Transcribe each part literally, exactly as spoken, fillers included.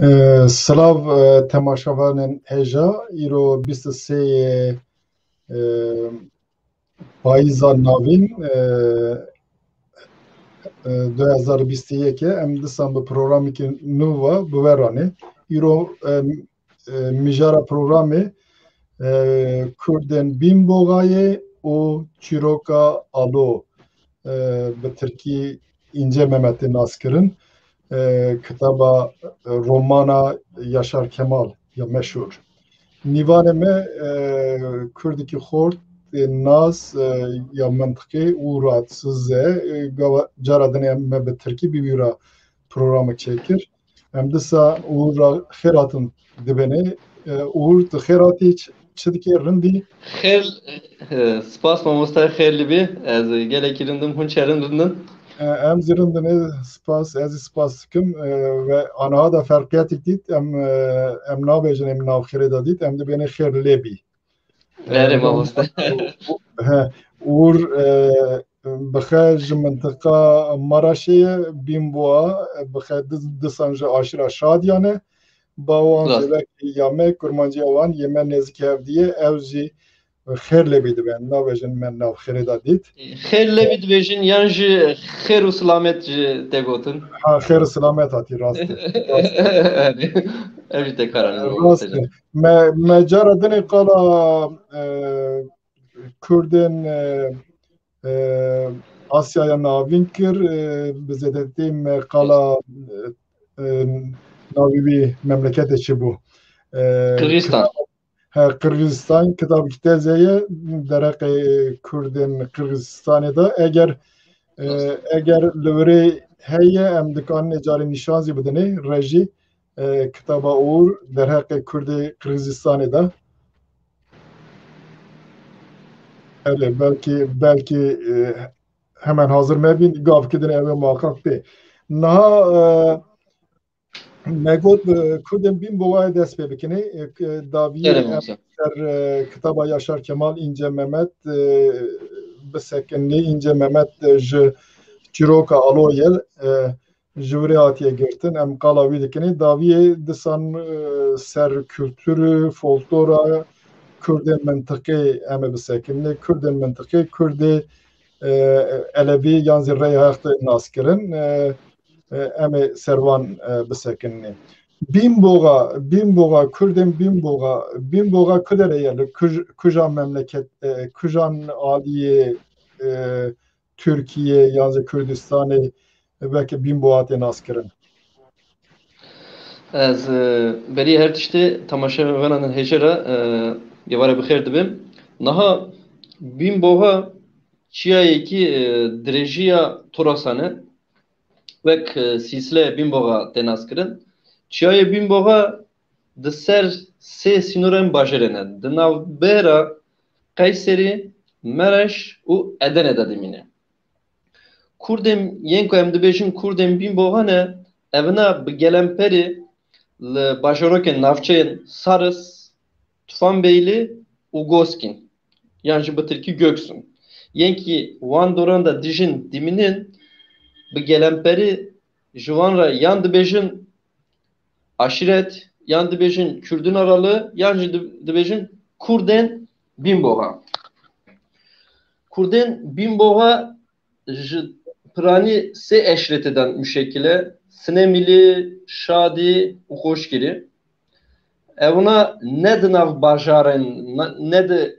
Ee, Silav, e, temaşevanên hêja, îro bîst û sê yê, e, payîza navîn, e, e, du hezar bîst û yek e. Em disan bi programekî nû ve bi we re ne. Îro, e, e, mijara programê, e, Kurdên Bînboxayê û çîroka Alo, e, bi tirkî Înce Mehmetê nas kirin. E, kitaba, e, romana Yaşar Kemal ya meşhûr. Nîvanê me, e, kurdekî xort, e, nas, e, ya mintiqê û rahatsiz e. E, gava cara dinê em me bi tirkî bi wî re programek çêkir. Em disa Uğur ra xêr hatin dibêne. E, Uğur, tu xêr hatî, ç-, çi dikê, rindî? Xêr, e, spas mamoste, xêr li bî. Ez gelekî rindim, hûn çerin rindin. E, em zî rindin, e, spas, ez zî spas dikim. E, ve aniha da ferqiyetîk dît, em, e, em nabêjin, em nav xêrê de dît, em dibêne xêr lê bî. Erê, e, mamoste. He, Uğur, e, bixe ji mintiqa Maraşê ye, Bînboxa, bixe di-, disan ji aşîra Şadiyan e. Ba wan, rast, zêdekî ya me, kurmanciya wan yê me nêzîkî hevdî ye, ew jî xêr lê bî dibe. Nabêjin me nav xêrê de dît. Xêr lê bî dibêjin, yan jî xêr û silamet jî tê gotin? Ha, xêr û silamet hatî, rast e. Rast e. Erê, ev jî tê karanîn. Rast e. Me, me cara dinê qala, e, Kurdên, e, e, Asyaya Navîn kir, e, bi zêdetî me qala, e, e, navî wî memleketê çi bû? E, Qirgîzistan. Kitab-, he, Qirgîzistan, kitabekî teze ye, derheqê Kurdên Qirgîzistanê de. Eger, e, rast, eger li wirê heye, em dikarin ê carê nîşan zî bidinê, rejî. E, kitaba Uğur derheqê Kurdê Qirgîzistanê de. Erê, belkî, belkî, e, hemen hazir mebîn, gavkî din ew ê muhaqqaq bê. Niha, e, me got, e, Kurdên Bînboxayê dest pê bikinê. E, k-, daviyê, erê, em ser, e, kitaba Yaşar Kemal, Înce Mehmet, e, bisekinî. Înce Mehmet, e, ji çîroka Alo ye. E, ji wirê hatiye girtin. Em qala wî dikinê. Daviyê disan, e, ser kultûrê, folklora Kurdên mintiqê em ê bisekinê. Kurdên mintiqê, Kurdê, e, Elevî yan zî Reyheq nas kirin. E, e, em ê ser wan, e, bisekinê. Bînboxa, Bînboxa, Kurdên Bînboxa, Bînboxa ku derê ye? Li kuj-, kujan memleket, e, kujan aliyê, e, Tirkiyê yan zî Kurdistanê weke Bînboxa tê naskirin? Ez, e, berî her tiştê temaşevanên hêja re, e, êvarê bi xêr dibim. Niha Bînboxa çiyayekî, e, dirêjiya Torasan e, wek, e, sîsleya Bînboxa tê naskirin. Çiyayê Bînboxa di ser sê sînorên bajêrê ne. Di navbera Qeyserî, Mereş û Edenê de dimîne. Kurdên, yên ku em dibêjin Kurdên Bînboxa ne, evina bi gelemperî li bajarokên navçeyên Saris, Tufanbeylî û Goskîn, yan jî bi tirkî Göksun. Yên ku wan doran de dijîn, dimînin, bi gelemperî ji wan re yan dibêjin aşîret, yan dibêjin Kurdin Aralı, yan jî di-, dibêjin Kurdên Bînboxa. Kurdên Bînboxa ji piranî sê eşretê de muşekil e: Sinemîlî, Şadî û Xoşgirî. Ewna ne di nav bajarên, ne, ne di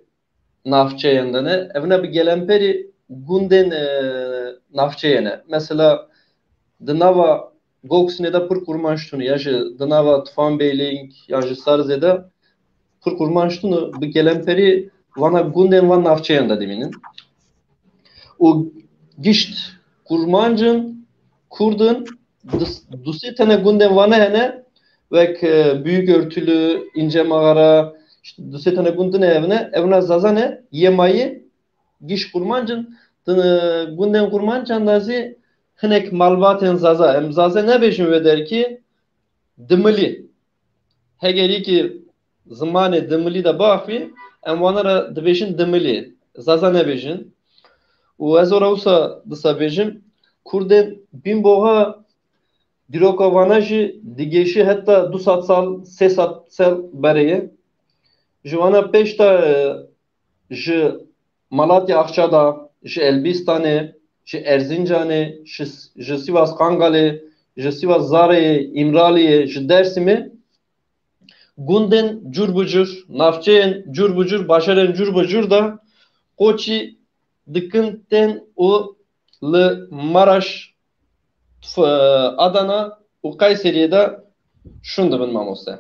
navçeyên de ne. Evna bi gelemperî gundên, e, navçeyê ne. Mesela di nava Goksînê de pir kurmanc tune, ya ji di nava Tufanbêlî yan ji Sarzê de pir kurmanc tune, bi gelemperî vana gundên van navçeyan de dimînin. Û gişt kurmancin, kurdin, du, du sê tene gundên vane hene, wek, e, Büyük Örtülü, İnce Mağara, işte du sê tene gundin evine, evna Zaza ne, yê mayî, giş kurmancin, di gundên kurmancan de zî hinek malbatên Zaza. Em Zaza nebêjin wê derkî, Dimilî. Hegerî ki zimanê Dimilî de biaxivî, em wana re dibêjin Dimilî. Zaza nebêjin. Û ez ora wisa disa bêjim, kurdên Bînboxa dîroka vana jî digêşî heta du sed sal, sê sed sal berê ye. Ji wana pêş de, e, ji Malatya Axça de, ji Elbîstanê, ji Erzincanê, ji, ji Sivas Kangalê, ji Sivas Zareyê, Îmraliyê, ji Dêrsimê, gundên cur bi cur, navçeyên cur bi cur, bajarên cur bi cur de koçî dikin tên û li Maraş, F-, Adana û Kayseriyê de şûn dibin, mamoste.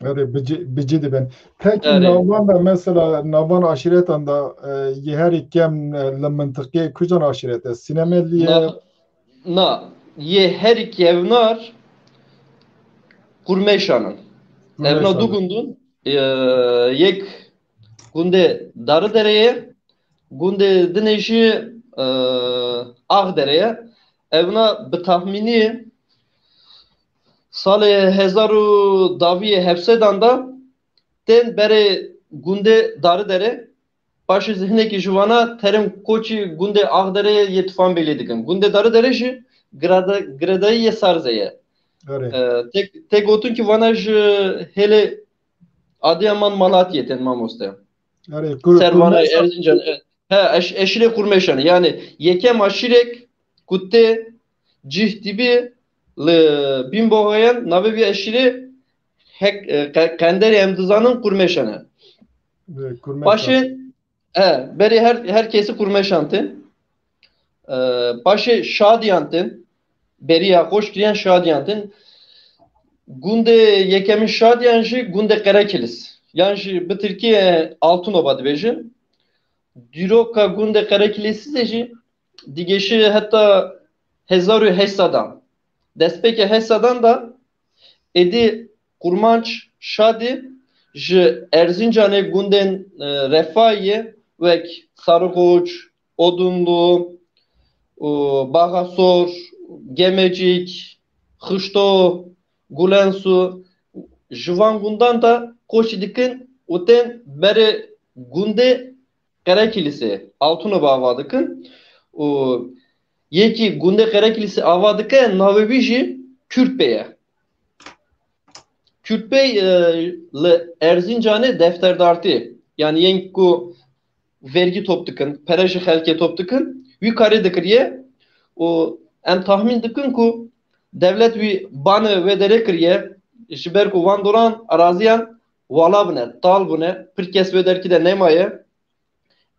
Erê, bi cî, bi cî dibin. Pekî, erê, navan de mesela, navan aşîretan de, e, yê herî kem, e, li mintiqê kucan aşîret e? Sînemeliyê? Na, na, yê herî kevnar Kurmeşan in. Evna du, Kurmeşan, gundun, e, yek gundê Darıdereyê, gundê dinê jî, e, Ağdereyê. Evna bi tahmînî salê hezar û dawiyê hevsedan de tên berê gundê Darıdere. Paşê zî hinekî ji vana terin koçî gundê Axderê yê Tufanbêlê dikin. Gundê Darıdere jî girada-, giredayî yê Sarzê ye. Erê. E, tê, tê gotin ki vana ji hêlê Adıyaman, Malatyê tên, mamoste. Erê, kur-, Ser vana Kurmeşan. Erzincan, e, he, eş-, eşîrê Kurmeşan. Yani yekem aşîrek ku tê cih dibî li Bînboxayan, navê vî eşîrê hek, e, qe-, qenderê em dizanin Kurmeşan e. Kurmeşan. Paşê, e, berê her, her kesî Kurmeşan tên. E, paşê Şadiyan tên. Beriya xweş kiriyan Şadiyan tên. Gundê yekemîn Şadiyan jî gundê Qerekilis. Yan jî bi tirkî, e, Altınoba dibêjin. Dîroka gundê Qerekilisî jî digêşî heta hezar û heşt sedan. Destpêkê heşt sedan de êdî Kurmanc Şadî ji Erzincanê gundên, e, Refahiyê wek Sarıkoç, Odunlu, û Baxasor, Gemecik, Xişto, Gulensu, ji van gundan de koçî dikin û tên berê gundê Qerekîlisê, Altınova ava dikin. Û yekî gundê Qerekîlisê ava dike, navê wî jî Kürtbey ye. Kürtbey, e, li Erzincanê defterdartî, yani yên ku vergî top dikin, pere ji xelkê top dikin, wî karê dikiriye û em tahmîn dikin ku dewlet wî bane wê derê kiriye, ji ber ku van doran araziyan wala bûne, tal bûne, pir kes wê derkî de nemaye.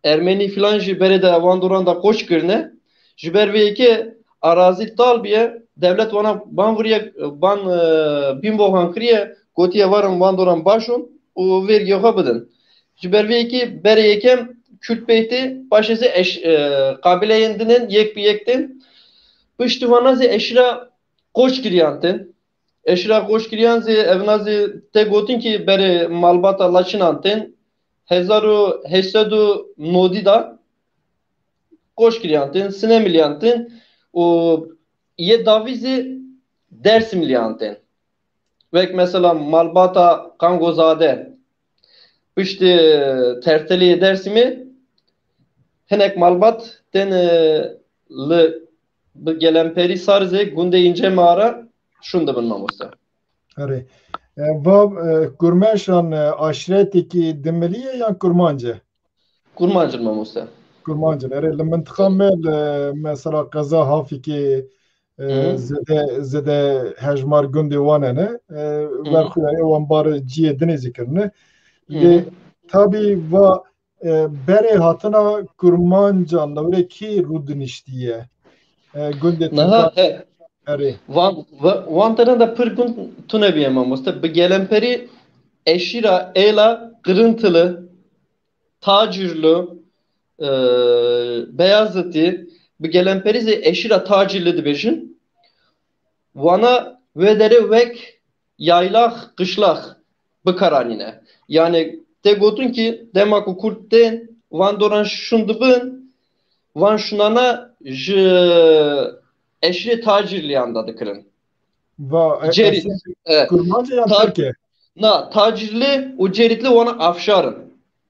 Ermenî filan jî berê de van doran da koç kirine. Ji ber vê yekê arazî tal bûye, dewlet wana ban vuriye, ban, e, bînboxan kiriye, gotiye, varin van doran baş on û vergiya xwe bidin. Ji ber vê yekê berê yekem Kürt Bey tê, paşê zî eş-, e, qabîleyên din ên yek bi yek tên. Piştî vana zî eşîra koç kiriyan tên. Eşîra koç kiriyan zî, evna zî tê gotin ki berê malbata Laçinan tên, hezar û heşt sed û nodî de koç kiriyan tên, Sinemiliyan tên û yê dawî zî Dersimliyan tên. Wek mesela malbata Kangozade, piştî Terteliyê Dersimê hinek malbat tên, e, li bi gelemperî Sarzê gundê Înce Mağara şûn dibin, mamoste. Erê. E, va, e, Kurmeşan, e, aşiretekî Dimilî ye yan Kurmanc e? Kurmanc in, mamoste. Kurmanc in. Erê, li mintiqa me, li mesela qeza Hafikê, e, Hı hı. zêde, zêde hejmar gundê wan hene. E, Hı hı. Berxuyayê wan bar ciyê dinê zî kirine. Hı hı. Lê tabî va, e, berê hatina Kurmancan li wê kî rûdiniştiye? E, gundê Niha Tirkan he. Erê. Van, va- van teren de pir gund tune bîye mamoste. Bi gelemperî eşîra êla Qirintili, Tacirli, e, Beyazitî, bi gelemperî zî eşîra Tacirli dibêjin. Wana wê derê wek yaylax, qişlax bikaranîne. Yani tê gotin ki dema ku Kurd tên van doran şun dibin, van şunana ji eşîrê Tacirliyan da dikirin. Va e, Cerit. esas E, Kurmanca yan Ta- Tirke? Na, Tacirli û Ceritli wana Afşar in.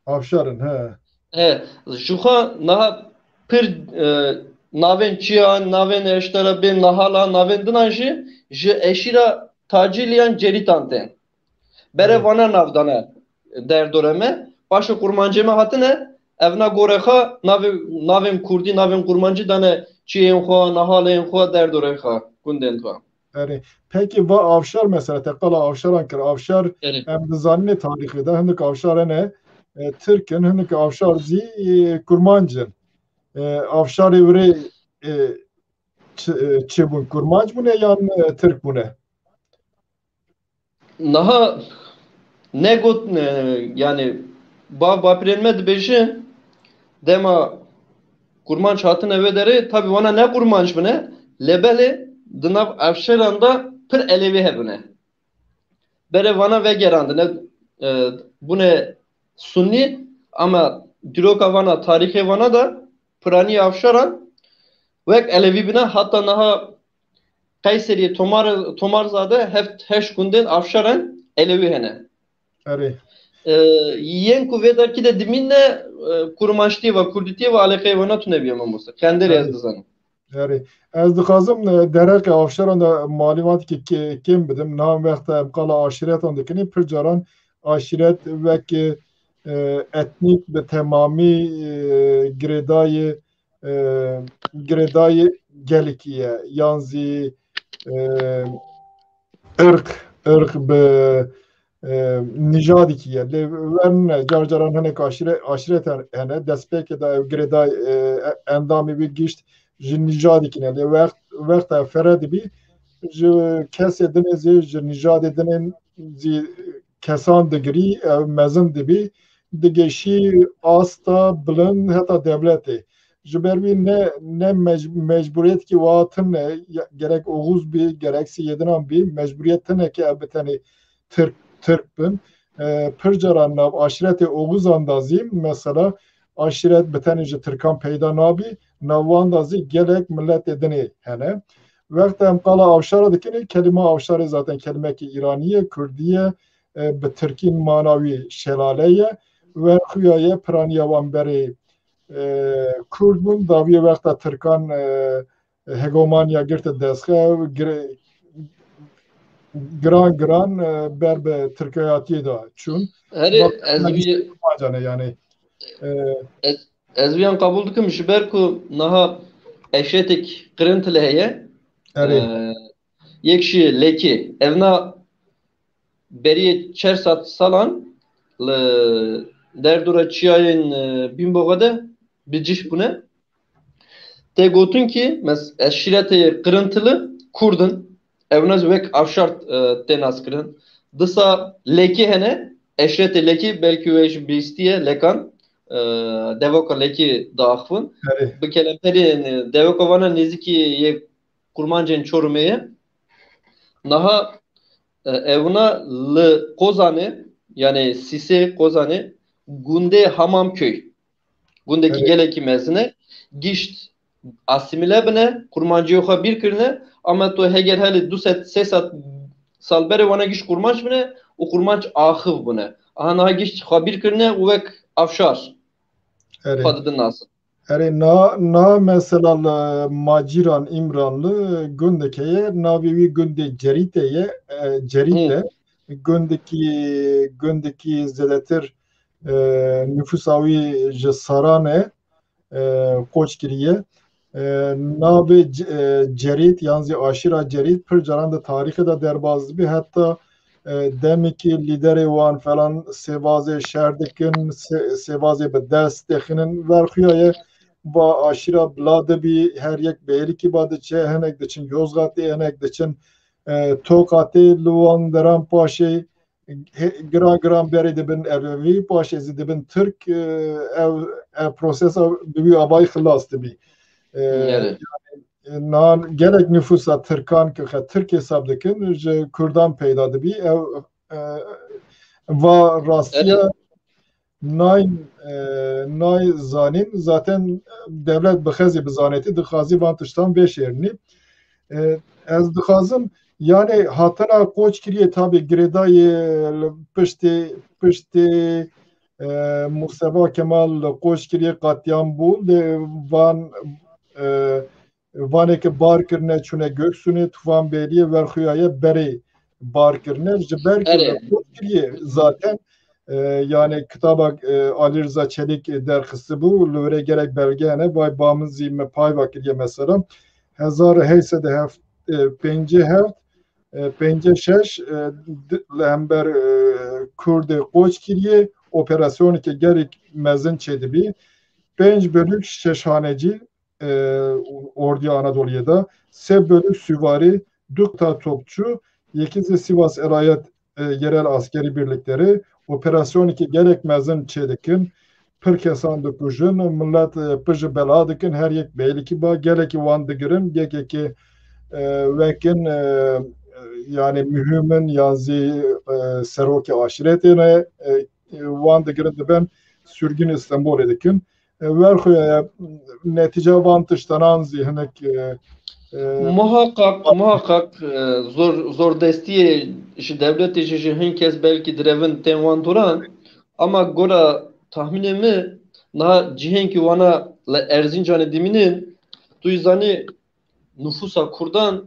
Afşar in, he. He, ji xwe niha pir, e, navên çiyan, navên eştera bên nihala, navên dinan jî ji eşîra Tacîliyan Cerîtan tên. Bere Evet. vana nav dane derdorê me. Paşê Kurmancê me hatine, evna gorê xwe navê, navên Kurdî, navên Kurmancî dane çiyên xwe, nihalên xwe derdorê xwe, gundên xwe. Erê. Peki va Afşar mesela, te qala Afşaran kir. Afşar Erê. em dizanin tarîxê de, hindik Afşar hene, e, Tirk in, hindik Afşar zî, e, Kurmanc in. E, Afşarê wirê, e, çi, e, çi bûn? Kurmanc bûne yan, e, Tirk bûne? Niha ne got, e, yani bav bapirên me dibêje dema Kurmanc hatine vê derê, tabi wana ne Kurmanc bine, lê belê di nav Afşaran de pir Elewî hebine. Bere vana vegerandine, e, bûne Sunnî, ama dîroka vana, tarîxê vana de piranî Afşaran wek Elewî bine, heta niha Qeyserî, Tomar, Tomarzade, heft heşt gundên Afşaran Elewî hene. Erê. E, yên ku vê derkî de dimîne, e, Kurmançtî ve Kurdîtî ve alîqeyê vana tune bîye mamoste. Qenderê ez Erê. dizanim. Erê. Ez dixwazim, e, dereqê Afşaran de malûmatekî kê-, kêm bidim. Niha wexta em qala aşîretan dikinî, pir caran aşîret wek, e, etnîk bi temamî, e, girêdayî, e, girêdayî gelekî ye. Yan zî, e, irq, irq bi, e, nijadekî ye. Lê werne car caran hinek aşîre-, aşîret hene. Destpêkê de ew girêdayî, e, endamê wî gişt ji nijadekî ne. Lê wext, wexta fere dibî, ji kesê dinê zî, ji nijadê dinên zî kesan digirî, ew mezin dibî, digeşî asta bilind heta dewletê. Ji ber wî ne, ne mec-, mecbûriyetekî wiha tune, ya, gerek Oxuz bî, gerek Seyedinan bî, mecbûriyet tune ke ev bi tenê Tirk, Tirk bin. E, pir caran nav aşîretê Oxuzan da zî, mesela, aşîret bi tenê ji Tirkan peyda nabî, nav wan da zî gelek miletê dinê hene. Wexta em qala Afşara dikinê, kelîma Afşarê zaten kelimekî îranî ye, kurdî ye, e, bi tirkî mana wî şelale ye. Werxuya ye, piraniya wan berê, e, kurd bûn. Dawiyê wexta tirkan, e, hegemoniya girte destxe, gir-, giran giran, e, ber bi tirkayatiyê de çûn. Herê Bak, ez yani vî Kurmancane yani. E, ez, ez viyan qebûl dikim, ji ber ku niha eşretek Qirintili heye. Erê. E, yek jî Lekî. Evna beriyê çar sed salan li derdora çiyayên, e, Bînboxa de bi cih bûne. Tê gotin ki mes-, eşîretê Qirintili Kurd in. Ew ne wek Afşar, e, tê naskirin. Disa Lekî hene. Eşîretê Lekî, belkî we jî bihîstiye Lekan. E, devoka Lekî diaxivin. Erê. Bi kelemperî, e, devoka vana nêzîkî yê Kurmancên Çorumê ye. Niha, e, ewna li Qozanê, yani Sîsê Qozanê, gundê Hamamköy. Gundekî Evet. gelekî mezin e. Gişt asîmîle bine, Kurmanciyê xwe bîr kirine, ama tu heger helê du sed sê sed sal berê wana gişt Kurmanc bine û Kurmanc axiv bûne. Aha niha gişt xwe bîr kirine û wek Afşar Erê. xwe didin nasin. Erê, na, na mesela li Macîran, Îmranli gundekê ye, navê wî gundê Cerîtê ye, e, Cerît Hı. e. Gundekî, gundekî zêdetir, e, nifûsa wî ji Saran e, e, koç kiriye. E, navê C-, e, Cerît, yan zî aşîra Cerît pir caran di tarîxê de derbas dibî. Heta, e, demekî lîderê wan falan sêvazê şer dikin, sê-, sêvazê bi dest dixinin. Verxuya ye, va aşîra bila dibî, her yek bi êlikî ba diçe, hinek diçin Yozgatê, hinek diçin, e, Tokatê, li wan deran paşê, he-, giran giran berê dibin Elewî, paşê zî dibin Tirk, e, ev, ev prosesa bi wî avayî xilas dibî. E, Evet. yani, e, nan gelek nüfusa Tirkan ki xe Tirk hesab dikin, ji Kurdan peyda dibî. Ev, e, va rastiya Evet. nay, e, nay zanîn. Zaten devlet bi xezî bi zanetî dixwazî van tiştan vêşêrnî. E, ez dixwazim, yani, hatina Qoçkiriyê tabi girêdayê li piştê, piştê, e, Mustafa Kemal li Qoçkiriyê qatliam bû, lê van, e, vanê ki bar kirine, çûne Göksunê, Tufanbêliyê, Werxuyayê berê bar kirine. Ji ber ku Erê. li Qoçkiriyê zaten, e, yani kitaba, e, Ali Rıza Çelik derxistibû, li wêrê gelek belge hene, vay ba min zî me pay va kiriye mesela. Hezar û heyt sed û heft, e, pêncî heft, e, pêncî şeş, e, di-, li hember, e, Kurdê Qoçkiriyê operasyoneke gelek mezin çêdibî. Pênc bölük şeşhanecî, e, Orduya Anadoluyê de, sê bölük süvari, du ta topçu, yekî zî Sivas Elayet, e, Yerel Askeri Birlikleri operasyoneke gelek mezin çêdikin. Pir kesan dikujin, millet, e, pir ji bela dikin, her yek bi êlikî ba, gelekî wan digirin, yekekî, e, wekin, e, yani mühim in, yan zî, e, serokê aşiretê ne, e, e, wan digirin dibin sürgün Stenbolê dikin. E, Werxuya, netîca van tiştanan zî hinek, e, e, Muhakkak, muhakkak, e, zor, zordestiyê ji dewletê jî ji hin kes belkî direvin tên wan doran. Ama gora tahmînê min, niha cihên ki wana li Erzincanê dimînin, tu yî zanî nüfusa Kurdan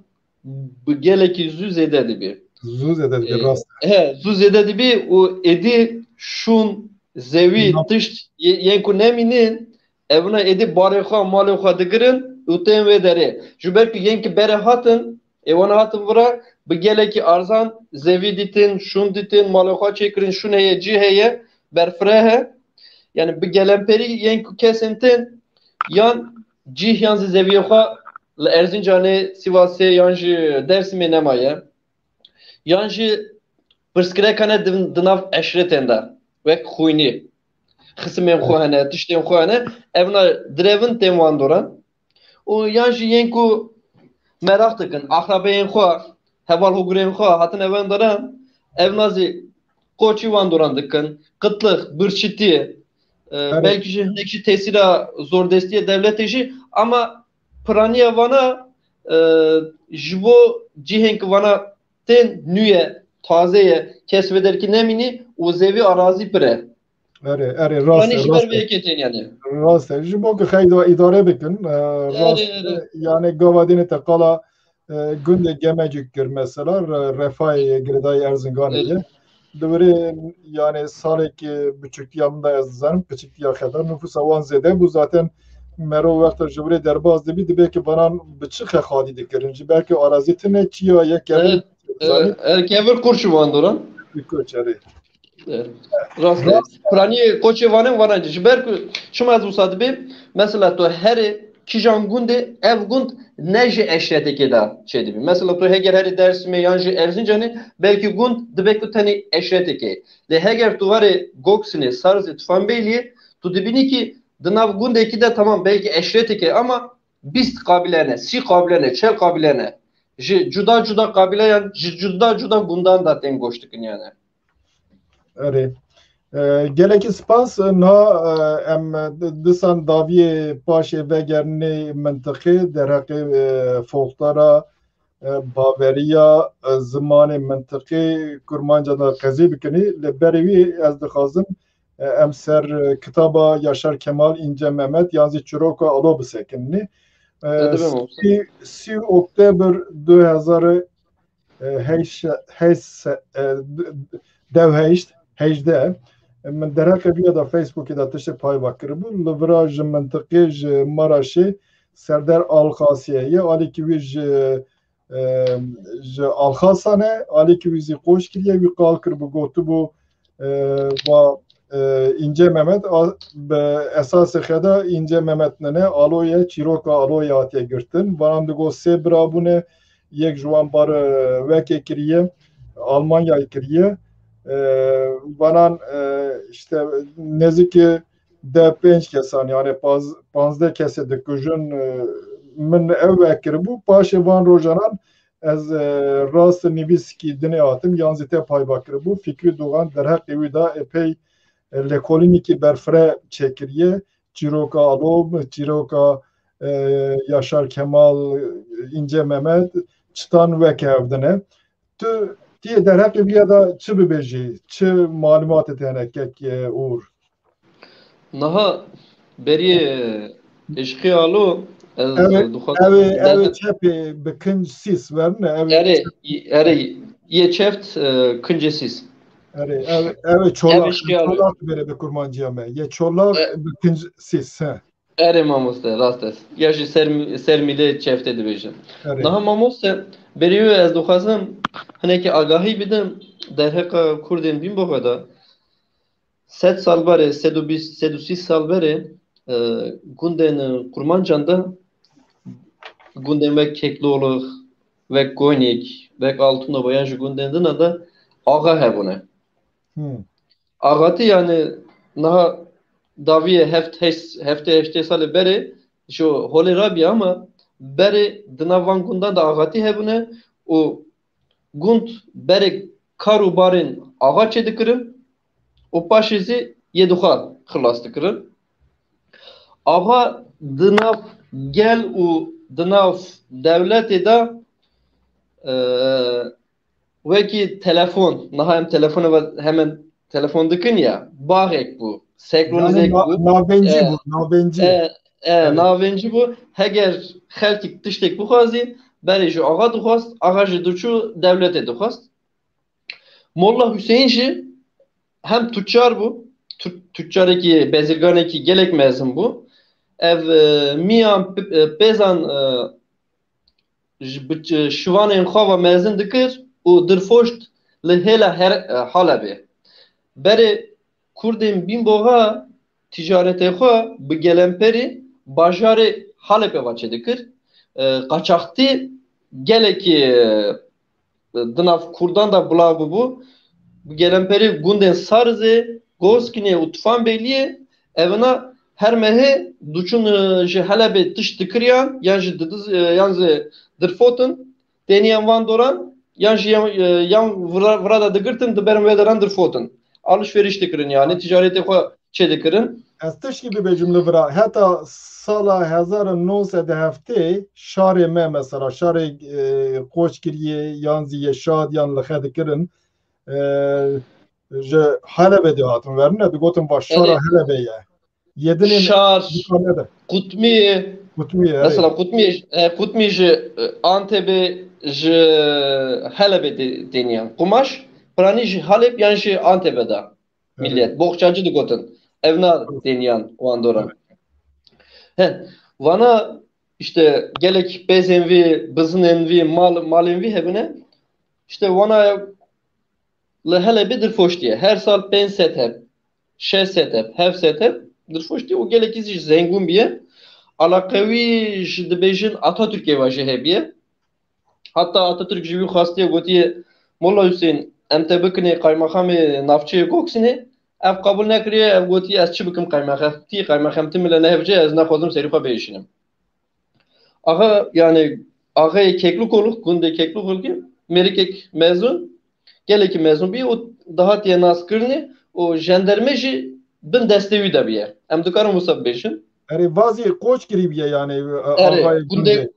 bi gelekî zû zêde dibî. Zû zêde dibî, E, rast. he, zû zêde dibî û êdî şûn, zevî, Nam- tişt yê-, yên ku nemînin, evna êdî barê xwe, malê xwe digirin û tên wê derê. Ji ber ku yên ki berê hatin, ê wana hatin vira, bi gelekî arzan zevî dîtin, şûn dîtin, malê xwe çêkirin, şûn heye, cî heye, berfireh e. Yani bi gelemperî yên ku kesên tên yan cîh yan zî zeviyê xwe li Erzincanê, Sivasê yan jî Dersimê nemaye. Yan jî pirsgirêkane di, di nav eşretên de, wek xwînî. Xisimên xwe hene, tiştên xwe hene, evna direvin tên wan doran. Û yan jî yên ku meraq dikin, axrabeyên xwe, hevalhogirên xwe hatin evan doran, evna zî koçî wan doran dikin, qitlix, birçîtî, e, Evet. belkî jî hinek jî tesîra zordestiyê dewletê jî, ama piraniya vana, e, ji bo cihên ki vana tên nû ye, taze ye, kes vê derkî nemînî û zevî arazî pir e. Erê, erê, rast Piranî e, ji ber rast vê e. yekê tên yani. Rast e. Ji bo ki xeyda îdare bikin, e, Erê, rast e. erê. Yani gava dînê te qala, e, gundê Gemecik kir mesela, re-, refayê girêdayî Erzinganê Evet. ye. Di virê, yani salek, e, biçûktiya min de ez dizanim, piçiktiya xeda, nüfusa wan zêde bû. Zaten mero wexta ji virê derbas dibî, dibê ki vanan bi çi xexadî dikirin. Ji ber ki arazî tune çiya yek Evet. kevir, zanî? Evet, evet, kevir kurçi van doran. Kurçi, erê. Evet. Rast e. Rast. Piraniyê koçê vanin vana ji ber ku çima ez wisa dibêm, mesela tu herê kîjan gundê, ev gund ne ji eşreteke de çêdibî. Mesela tu heger herê Dersimê yan jî Erzincanê, belkî gund dibe ku tenê eşreteke. Lê heger tu verê Goksinê, Sarzê, Tufanbeyliyê, tu dibînî ki di nav gundekî de tamam belkî eşreteke ama bîst qabîle ne, sî qabîle ne, çel qabîle ne. Ji cuda cuda qabîleyan, ji cuda cuda gundan de tên goş dikin yani. Erê. E, gelekî spas. Niha, e, em di-, disan daviyê paşê vegerinê mintiqê derheqê, e, folklora, e, baveriya, e, zimanê mintiqê Kurmanca de qezî bikinî. Li berê wî ez dixwazim, e, em ser, e, kitaba Yaşar Kemal, İnce Mehmet yan zî Çiroka Alo bisekinî. E, Hadi be olsun. sî, sî Oktober du hezar, e, heşt, heşt, e, dev heşt, hejdeh. Min derheqê vîya da Facebookê de tiştê payva kiribû. Li vira ji mintiqê, ji Maraşê, Serdar Alxasiyê ye. Alîkî wî ji, e, ji Alxasan e. Alîkî wî zî qoç kiriye. Wî qal kiribû, gotibû, e, va, e, Înce Mehmet, a, bi esasê xwe de Înce Mehmet nine, Alo ye, çîroka Alo ye hatiye girtin. Vanan digot sê bira bûne, yek ji wan bar, e, wekê kiriye, Almanyayê kiriye. E, vanan, e, işte nêzîkî deh pênc kesan, yani paz-, panzdeh kesê dikujin, e, min ew vekiribû. Paşê van rojanan ez, e, rast nivîskî dinê hatim, yan zî te payva kiribû. Fikrî Dogan derheqê wî de epey, e, lêkolînekî berfireh çêkiriye. Çîroka Alo, çîroka, e, Yaşar Kemal, Înce Mehmet, çitan weke hev dine. Tu, tu yê derheqê vîya de çi bibêjî? Çi malûmatê te hene kek, e, Uğur? Niha berî Eşqî Alo, ez Ev ê, dixwazim ev ê, ev ê çepê bi kinc sîs verine, ev ê erê, çep- erê, yê çeft, e, kincê sîs. Erê, ev, ev ê çolak, Ev Eşqî Alo. Çolak bêre bi kurmanciya me. Yê çolak E- bi kinc sîs, he. Erê mamoste, rast e. Ya jî ser, ser mîlê çeftê dibêjin. Erê. Niha mamoste, berî wê ez dixwazim hinekî agahî bidim derheqa Kurdên Bînboxê de. Sed sal berê, sed û bîst, sed û sî sal berê, e, gundên, e, Kurmancan de, gundên wek Keklolix, wek Konîk, wek Altınova yan jî gundên din de axa hebûne. Hmm. Axatî, yani niha dawiyê heft, heşt, heftê, heştê salê berê ji holê rabî, ama berê di nav van gundan de axatî hebûne û gund berê kar û barên axa çêdikirin û paşê zî yê dixwe xilas dikirin. Axa di nav gel û di nav dewletê de, e, wekî telefon, niha em telefona ve hemen telefon dikin ya, baxek bû, sekronizek bû. Yani na-, navencî E, bû, navencî. E, e, Evet. Navencî bû. Heger xelkî tiştek bixwazî, berê ji axa dixwast, axa jî diçû dewletê dixwast. Molla Hüseyin jî hem tuçar bû, tu-, tuçarekî, bezirganekî gelek mezin bû. Ev, e, miyan p-, e, pêzan, e, ji bi ç-, şivanên xwe ve mezin dikir û dirfoşt li hêla her, e, Halebê. Berê Kurdên Bînboxa ticaretê xwe bi gelemperî bajarê Halepê ve çêdikir. E, qaçaxtî gelekî, e, di nav Kurdan de bila bûbû. Bi gelemperî gundên Sarizê, Gozkinê û Tufanbêliyê evina her mehê diçûn, e, ji Helebê tişt dikiriyan, yan jî didiz-, e, yan jî dirfotin, têniyan van doran, yan jî yan, e, yan vira, vira de digirtin, diberin wê deran dirfotin. Alişverîş dikirin, yani ticaretê xwe çêdikirin. Ez tişkî bibêjim li vira. Heta sala hezar û neh sed û heftê şarê me, mesela şarê, e, Qoçgiriyê yan zî yê Şad yan li xe dikirin, e, ji Helebê dihatin verine, digotin va şara Erê. Helebê ye. Yê dinê Şar, dikane de. Qutmiyê, Qutmiyê, erê. Mesela Qutmiyê, e, Qutmiyê ji, e, Antepê, ji Helebê tê-, têniyan. Qumaş, piranî ji Halep yan ji Antepê de. Millet, boxçacı digotin. Evna têniyan wan doran. He, vana işte gelek pêzên vî, bizinên vî, mal, malên vî hebine. İşte vana li Helebê dirfoştiye. Her sal pênc sed heb, şeş sed heb, heft sed heb dirfoştiye û gelekî zî zengûn biye. Alaqewî ji dibêjin Atatürkê ve jî hebiye. Hatta Atatürk ji wî xwestiye, gotiye, Molla Hüseyin, em te bikinê qaymaxamê navçeyê Goksînê, ev qebûl nekiriye, ev gotiye, ez çi bikim qaymaxemtî, qaymaxemtî min le nehevce, ez nexwazim serî xwe biêşînim. Axa, yani, axayê Keklikoluk, gundê Keklikolukê, mêrikek mezun, gelekî mezun bî û dihatiye naskirinê û jenderme jî bin destê wî de biye. Em dikarin wisa bibêjin. Erê, vazî Qoçgirî biye, yani, e, Erê, axayê gundê gundê.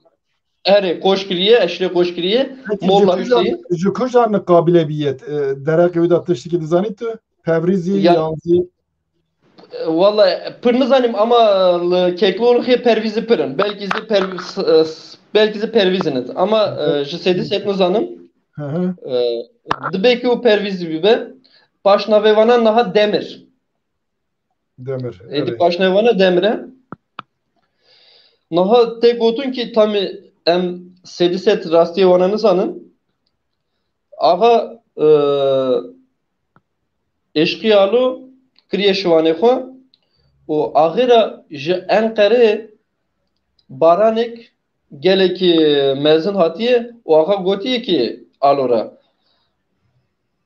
Erê, Qoçgiriyê, eşrê Qoçgiriyê, Peki, Molla ji kujan, Hüseyin. Ji kujan qabile biyet? E, derheqê wî de tiştekî dizanî tu? Pevrîzî, Ya- yan zî? E, walla, pir nizanim ama li Keklolixê Pervîzî pir in. Belkî zî Pervîz, e, s-, belkî zî Pervîzî ne. Ama, e, ji sedî sed nizanim. Hı hı. E, dibê ki û Pervîzî bibe. Paşnavê vana niha Demir. Demir, Êdî erê. Paşnavê vana Demir e. Niha tê gotin ki tamî em sedî sed rastiyê wana nizanin. Axa, e, Eşqî Alo kiriye şiwanê xwe û axêra ji Enqerê baranek gelekî mezin hatiye û axa gotiye ki Alo re,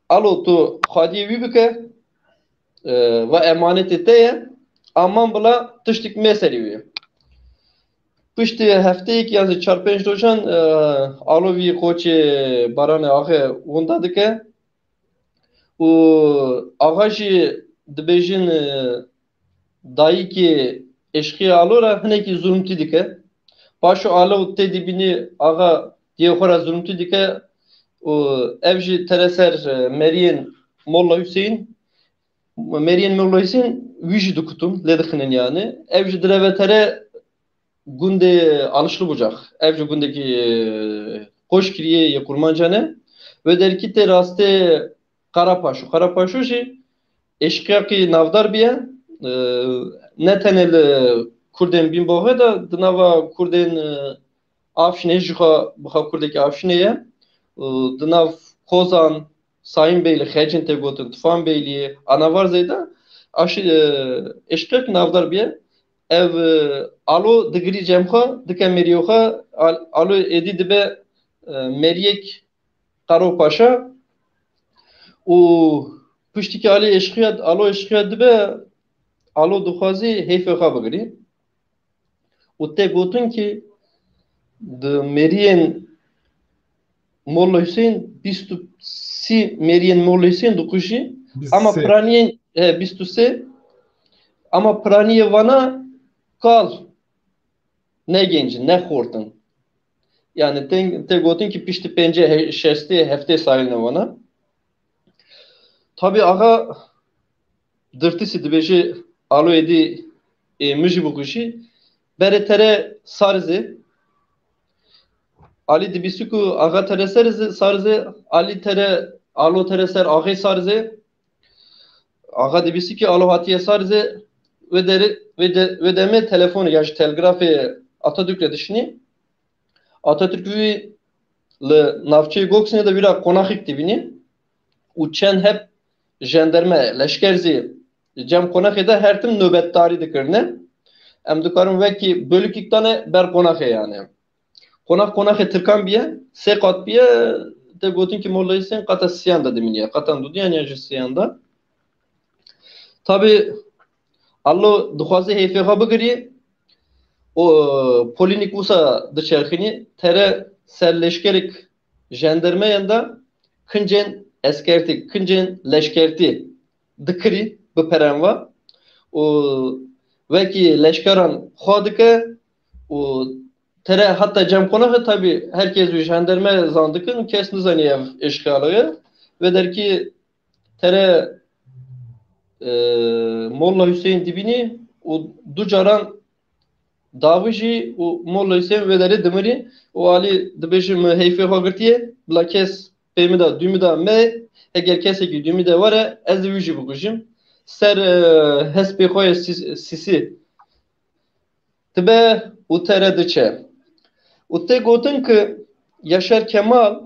Alo, tu xwediyê wî bike, e, ve emanetê te ye, aman bila tiştik me serî wê. Piştî hefteyek yan zî çar pênc rojan, e, Alo vî qoçê Baranê axê winda dike û axa jî dibêjin, e, dayikê eşqê Alo re hinekî zulmtî dike. Paşo Alo tê dibînî axa diyê xwe re zulmtî dike û ev jî tere ser, e, meriyên Molla Hüseyin, meriyên Molla Hüseyin wî jî dikutin, lê dixinin yani. Ev jî direve tere gundê Alişli Bucak. Ev jî gundekî, e, qoş kiriye yê Kurmancan e. Wê derkî tê rastê Karapaşo. Karapaşo jî eşqiyaqî navdar biye. E, ne tenê li Kurdên Bînboxê de, di nava Kurdên, e, Afşinê jî xwe, bi xwe Kurdekî Afşinê ye. E, di nav Kozan, Sayın Beyli, Xecin tê gotin, Tufan Beyliyê, Anavar Zeyda, aşî, e, eşqiyaqî navdar biye. Ev, e, Alo digirî cem xwe, dike meriyê xwe, Al-, Alo êdî dibe, e, meriyek Qaro Paşa û piştî ki Alî eşqiya, Alo eşqiya dibe, Alo dixwazî heyfê xwe bigirî. Û tê gotin ki di meriyên Molla Hüseyin, bîst û sê meriyên Molla Hüseyin dikujî. Ama piraniyên, e, bîst û sê, ama piraniyê vana kal ne genc in, ne xort in. Yani tê, tê gotin ki piştî pêncê, he-, şestê, heftê salî ne wana. Tabi axa dirtisî dibêje, Alo êdî, ê, min jî bikujî. Berê tere Sarizê. Alî dibîsî ku axa tere Sarizê, Sarizê, Alî tere, Alo tere ser axê Sarizê. Axa dibîsî ki Alo hatiye Sarizê, wê derê, wê de-, wê demê telefonê ya jî telgrafê Atatürk re dişinî. Atatürk wî li navçeyê Goksînê de wî ra qonaxek dibînî û çend heb jenderme, leşker zî cem qonaxê de her tim nobetdarî dikirine. Em dikarin wekî bölükîk dane ber qonaxê yani. Qonax qonaxê Tirkan biye, sê qat biye, tê gotin ki Molla Hüseyin qata siyan de dimîniye, qatan dudiyan ya jî siyan de. Tabi Alo dixwaze heyfê xwe bigirî û polînîk wisa diçerxînî, tere ser leşkerek jendermeyan de kincên eskertî, kincên leşkertî dikirî bi perenva û wekî leşkeran xwe dike û tere heta cem qonaxê, tabî her kes wî jenderme zan dikin, kes nizanî ev eşqiyalo ye. Vê derkî tere, e, Molla Hüseyin dibînî û du caran davijî û Molla Hüseyin vê derê dimirî û Alî dibêje, min heyfê xwe girtiye, bila kes pê min de, dû min de me, heger kesekî dû min de were, ez ê wî jî bikujim. Ser, e, hespê xwe yê sî-, sîsî dibe û tere diçe. Û tê gotin ki Yaşar Kemal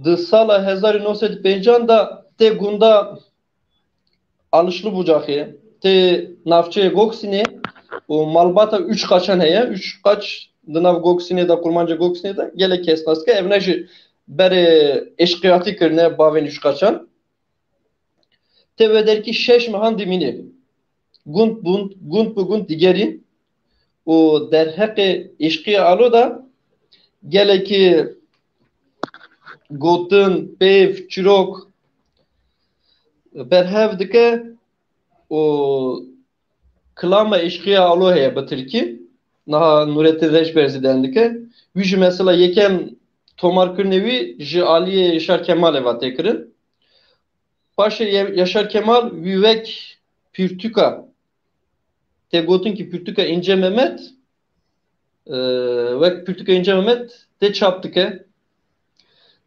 di sala hezar û neh sed û pêncan de tê gunda Alişli Bucaxê, tê navçeyê Goksînê û malbata Üç Kaçan heye. Üç Kaç di nav Goksînê de, Kurmanca Goksînê de gelek kes nas dike. Ev ne ji berê eşqiyatî kirine bavên Üç Kaçan. Tê wê derkî şeş mehan dimînê. Gund bund, gund bi gund digerî û derheqê eşqê Alo de gelekî gotin, pêv, çîrok berhev dike û kilama eşqê Alo heye bi tirkî. Niha Nurettin Reçber zî deng dike. Wî jî mesela yekem tomarkirinê wî ji aliyê Yaşar Kemalê ve tê kirin. Paşê Ye-, Yaşar Kemal wî wek pirtûka, tê gotin ki pirtûka Înce Mehmet, e, wek pirtûka Înce Mehmet tê çap dike.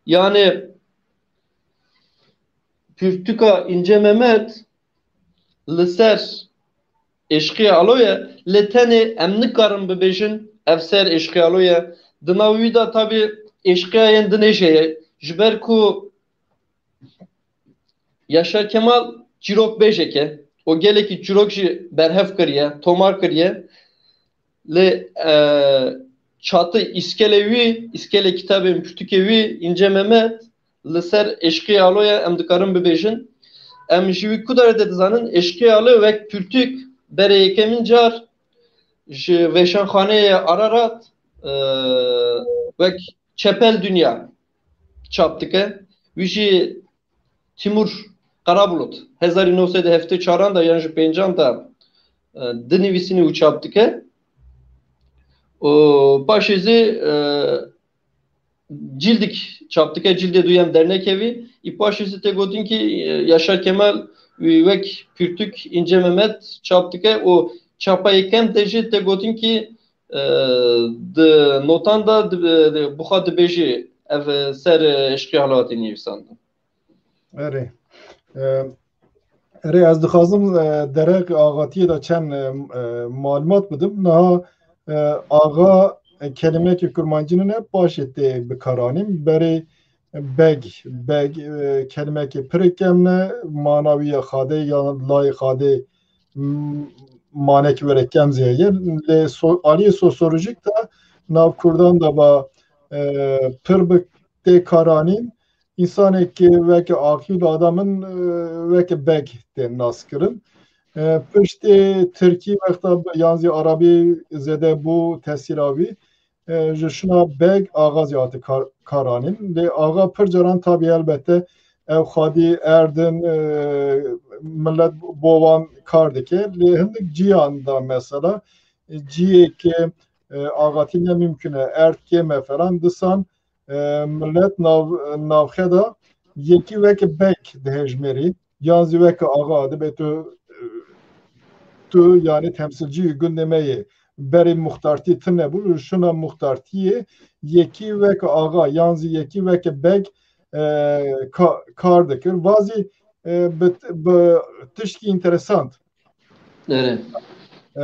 Yani pirtûka Înce Mehmet li ser eşqê Alo ye, lê tenê em nikarin bibêjin ev ser eşqê Alo ye. Di nav wî de tabî eşqiyayên dinê jî heye. Ji ber ku Yaşar Kemal çîrokbêjek e. O gelekî çîrok jî berhev kiriye, tomar kiriye. Lê, e, çatî îskelê wî, îskelê kitabên pirtûkê wî, Înce Mehmet, li ser Eşqê Alo ye, em dikarin bibêjin. Em ji wî ku derê de dizanin, Eşqê Alo wek pirtûk berê yekemîn car ji Vêşanxaneyê Ararat, e, wek Çepel Dinya çap dike. Wî jî Timur Karabulut hezar û neh sed û heftê û çaran de yan ji pêncan de, e, dinivîsîne û çap dike. Û paşê zî, e, cîldek çap dike, cîldê duyem dernekê wî. Î paşê zî tê gotin kî, e, Yaşar Kemal wî wek pirtûk Înce Mehmet çap dike û çapa yekem de jî tê gotin kî, e, di notan de di, di, bi xwe dibêjî ev, e, ser, e, Eşqê Alo hatî nivîsandin. Erê. E, erê, ez dixwazim, e, derek axatiyê de çend, e, e, malumat bidim. Niha, e, axa, e, kelimekî kurmancî nîne, paşê tê bikaranîn. Berê beg, beg, e, kelimekî pirê kem ne, mana wî ya xadê ya layê xadê, m-, manekî were kem zî heye. Lê so-, aliyê sosyolojîk de nav kurdan de ba, e, pir bi tê karanîn, însanekî weke aqîl adamên, e, weke beg tên naskirin. E, piştê tirkî wexta bi-, yan zî arabî zêde bû tesîra wî, e, ji şina beg axa zî hate kar-, karanîn. Lê axa pir caran tabî elbette ew xadî erdin, e, millet bo wan kar dike. Lê hindik ciyan da mesela, e, ciyê ke, e, axatî ne mimkun e, erd kêm e falan, disan e, millet nav-, navxe de yekî weke beg dihejmêrî, yan zî weke axa, dibe tu, tu, yani, temsilcî gundê me yê. Berê muxtartî tune bû, şuna muxtartiyê yekî weke axa, yan zî yekî weke beg, e, ka-, kar dikir. Vazî, e, bi, bi tişkî interesant. Erê. E,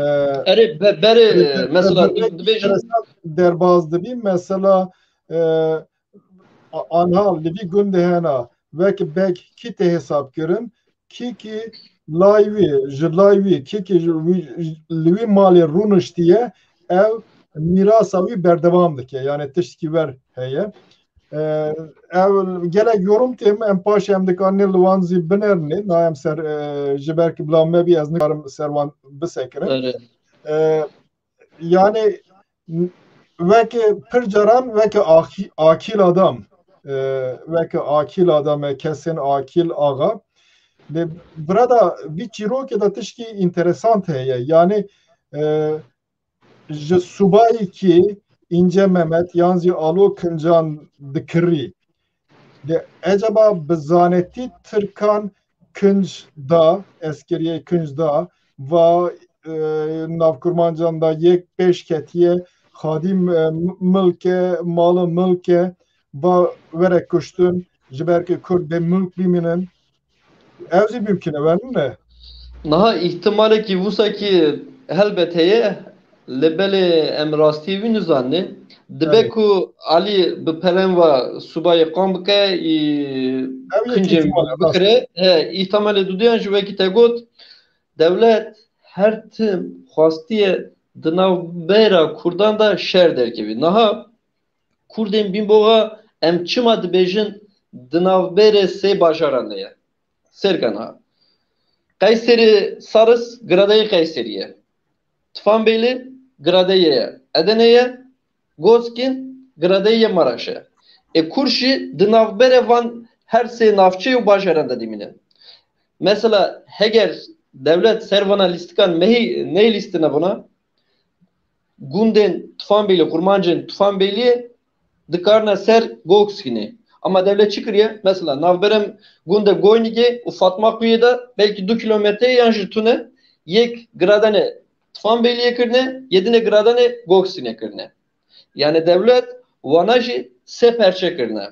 Erê, be-, berê, e, mesela, bi-, tu dibêjin. Interesant derbaz dibî. Mesela, e, a-, anha li vî gundê hena wek beg kî tê hesab kirin, kî kî lay wî, ji lay wî, kî kî ji wî, li wî malê rûniştiye, ew mîrasa wî berdewam dike. Yani tiştkî wer heye. E, ew gelek yorum têm, em paşê em dikarin li wan zî binerine. Na em ser, e, ji ber ki bila me bî, ez nikarim ser wan bisekirim. Erê. E, yani, weke pir caran weke akî-, akîl adam, e, weke akîl adam, e, kesên akîl axa. Lê burada vî çîrokê de tişkî înteresant heye. Yani, e, ji subayekî Înce Mehmet yan zî Alo Kincan dikirî. De ecaba bi zanetî Tirkan kinc da, eskeriyê kinc da, va, e, navkurmancan da yek pêş ketiye, xadî, e, milke, mali milke, va were kuştin, ji ber ki Kurd bê milk bimînin. Ew zî mimkun e, were ne? Niha îhtimalekî wisa kî helbet heye, lê belê em rastiyê wî nizanin. Dibe Evet. ku Alî bi pelen ve subayê qan bike, î Ew yek kincên îhtimal, rast. bikire. He, îhtimalê dudiyan ji wekî te got, dewlet her tim xwastiye di navbera Kurdan de şer derkevî. Niha Kurdên Bînboxa em çima dibêjin di navberê sê bajaran de ye? Sêr ke niha. Qeyserî Saris giradeyê Qeyserî ye. Tifanbeylî giradeyê Edenê ye. Gozkîn giradeyê Maraş e. Ê Kurd jî di navberê van her sê navçe û bajaran de dimîne. Mesela heger dewlet ser vana lîstikan mehî neyê lîstine vana, gundên Tufanbêlî, kurmancên Tufanbêliyê dikarine ser Gokskînê. Ama dewlet çi kiriye? Mesela navberem gundê Goynîgê û Fatma Quyê de belkî du kilometre yan jî tune yek giradanê Tufanbêliyê kirine, yê dinê giradanê Gokskînê kirine. Yani dewlet wana jî sê perçe kirine.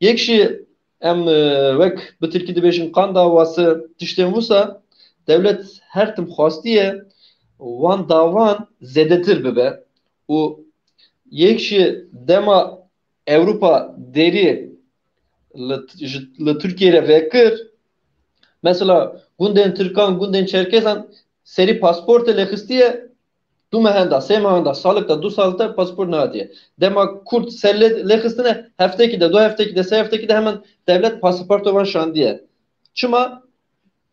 Yek jî em, e, wek bi tirkî dibêjin kan davası tiştên wisa, dewlet her tim xwastiye wan dawan zêdetir bibe û yek jî dema Ewropa derî li, ji, li Tirkiyê re vekir, Mesela gundên Tirkan, gundên Çerkezan serî pasportê lêxistiye, du mehan da, sê mehan da, salik da, du sal te pasport nehatiye. Dema Kurd ser lê, lêxistine, heftekî de, du heftekî de, sê heftekî de hemen devlet pasaporto van şandiye. Çima?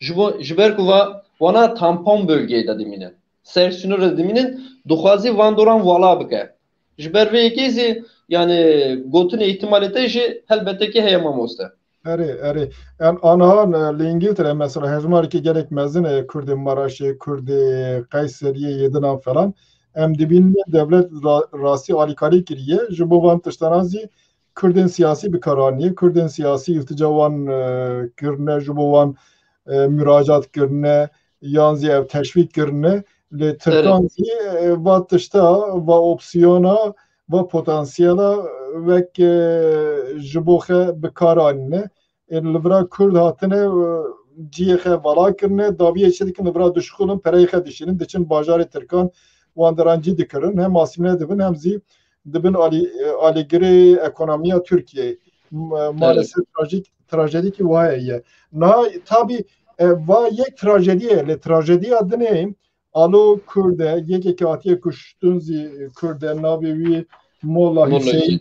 Ji bo, ji ber ku va, wana tampon bölgeyê de dimîne. Ser sînorê dimînin, dixwazî van doran vala bike. Ji ber vê yekê zî, yani, gotinê îhtimalê te jî helbete ki heye mamoste. Erê, erê. Em aniha, e, li Îngiltere mesela hejmarekî gelek mezin e, Kurdê Maraşê, Kurdê Qeyseriyê, yê dinan falan. Em dibînin dewlet ra-, rastî alîkarî kiriye. Ji bo van tiştana zî Kurdên siyasî bi kar aniye. Kurdên siyasî îltica wan, e, kirine, ji bo wan, e, muracat kirine, yan zî ev teşwîk kirine. Lê Tirkan zî, e, va tişta, va opsiyona, va potansiyela wek, e, ji bo xe bi kar anîne. Ê li vira Kurd hatine, e, cihê xe vala kirine, daviyê çi dikin, li vira dişixulin, pereyê xe dişînin, diçin bajarê Tirkan, wan deran cî dikirin, hem asîmle dibin, hem zî dibin alî-, e, alîgirê ekonomiya Tirkiyeyê. M-, e, maalesef trajik, trajedîkî waya ye. Niha tabî, e, va yek trajediye, lê trajediya dinê, Alo Kurd e, yekekî hatiye kuştin zî Kurd e, navê wî Molla Molla Hüseyin Hüseyin.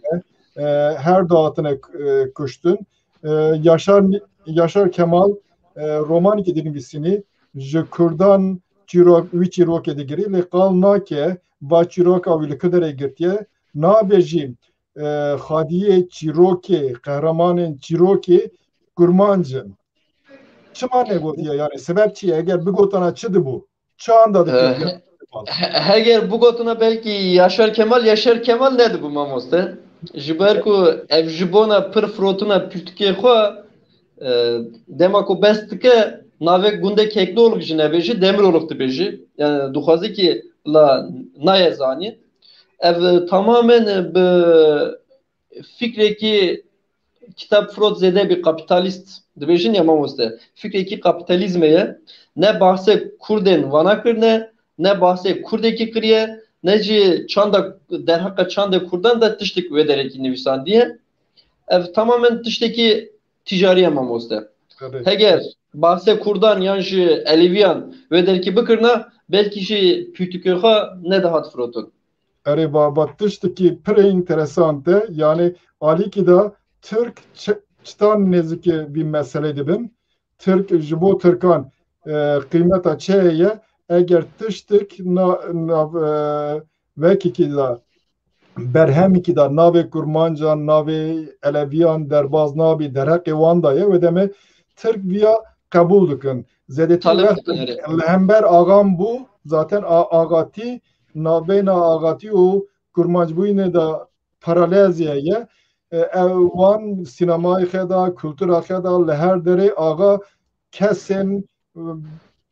E. E, her du hatine, e, kuştin. E, Yaşar, Yaşar Kemal, e, romanekî dinivîsînî, ji Kurdan çîrok, wî çîrokê digirî, lê qal nake, va çîroka wî li ku derê girtiye, nabêjî, e, xadiyê çîrokê, qehremanên çîrokê Kurmanc in. Çima negotiye yani? Sebep çi ye? Eger bigotana çi dibû? Çanda dikir? He-, he-, heger bigotina belkî Yaşar Kemal, Yaşar Kemal nedibû mamoste. Ji ber ku ev ji bona pir firotina pirtûkê xwe, e, dema ku bes dike, navê gundê Kekloğlu jî nebêjî, Demiroğlu dibêjî. Yani dixwaze ki la naye zanî. Ev tamamen bi fikrekî kitab firot zêde bî kapitalîst dibêjin ya mamoste. Fikrekî kapîtalîzmê ye. Ne bahsê Kurdên vana kirine, ne bahsê Kurdekî kiriye, ne jî çanda, derheqa çandê Kurdan de tiştek wê derekî nivîsandiye. Ev tamamen tiştekî tîcarî ye mamoste. Tabii. Heger bahsê Kurdan yan jî Eleviyan wê derekî bikirina, belkî jî pîtikê xwe nedihat firotin. Erê baba, tiştekî pir enteresan e. Yani alîkî de Tirk çi-, çitan nêzikê vî meselê dibin. Tirk ji bo Tirkan, e, qîmeta çi heye? Eger tiştek na-, nav-, e, vekekî de, berhemekî de navê Kurmancan, navê Eleviyan derbaz nabî, derheqê wan de ye, wê demê Tirk viya qebûl dikin. Zêdetî Talep wextê dikin, erê. Li hember axan bû, zaten a-, axatî, navbeyna axatî û kurmancbûyînê de paralezî heye. E, ew wan sînemayê xe de, kultura xe de, li her derê axa kesên, e,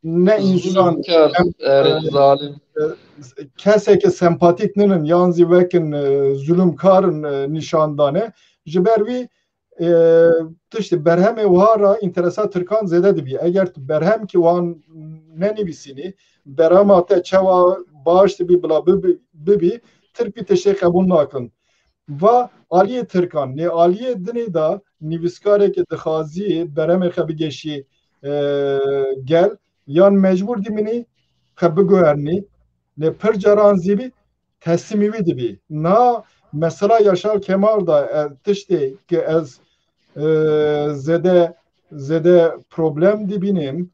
ne însan, zulmkar, em, erê, e, zalim. E, kesekî sempatîk ninin, yan zî wekin, e, zulmkar in, e, nîşan dane. Ji ber wî e, tiştê berhemê wiha re înteresa Tirkan zêde dibî. Eger tu berhemkî wan nenivîsînî, berhema te çawa baş dibî bila bibi-, bibî, Tirk vî tiştê qebûl nakin. Va aliyê Tirkan, lê aliyê dinê de nivîskarekî dixwazî berhemê xwe bigeşî, e, gel, yan mecbûr dimînî xwe biguhernî, lê pir caran zî bî teslîmî wî dibî. Na mesela Yaşar Kemal da, e, tiştê ki ez, e, zêde, zêde problem dibînim.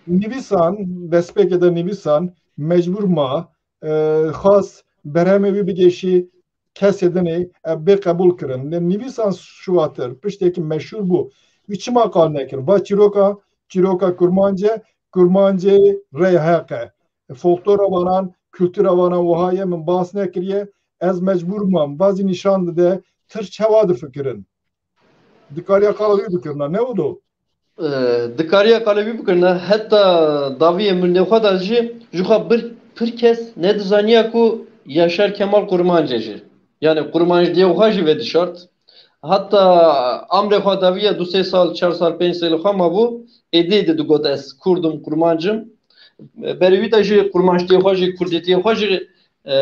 Nivîsan, destpêkê de nivîsan mecbûr ma, e, xwest berhemê wî bigeşî kesê dinê, e, bê qebûl kirin. Lê nivîsan şuwatir, piştêkî meşhûr bû. Wî çima qal nekir? Va çîroka, çîroka kurmanc e, kurmancê rê heq e. Folklora vanan, kultura vanan wiha ye, min bas nekiriye. Ez mecbûr mam. Bazî nîşan dide, tir çawa difikirin. Dikariya qala wî bikirina, ne wilo? E, dikariya qala wî bikirina, heta daviyê mirinê xwe de jî, ji xwe bir, pir kes nedizaniya ku Yaşar Kemal Kurmanc e jî. Yani Kurmanciyê xwe jî vedişart. Hatta amrê xwe daviya du sê sal, çar sal, pênc sal xwe mabû, êdî êdî digot ez Kurd im, Kurmanc im. Berê wî de jî Kurmanciyê xwe jî, Kurdetiyê xwe jî, e,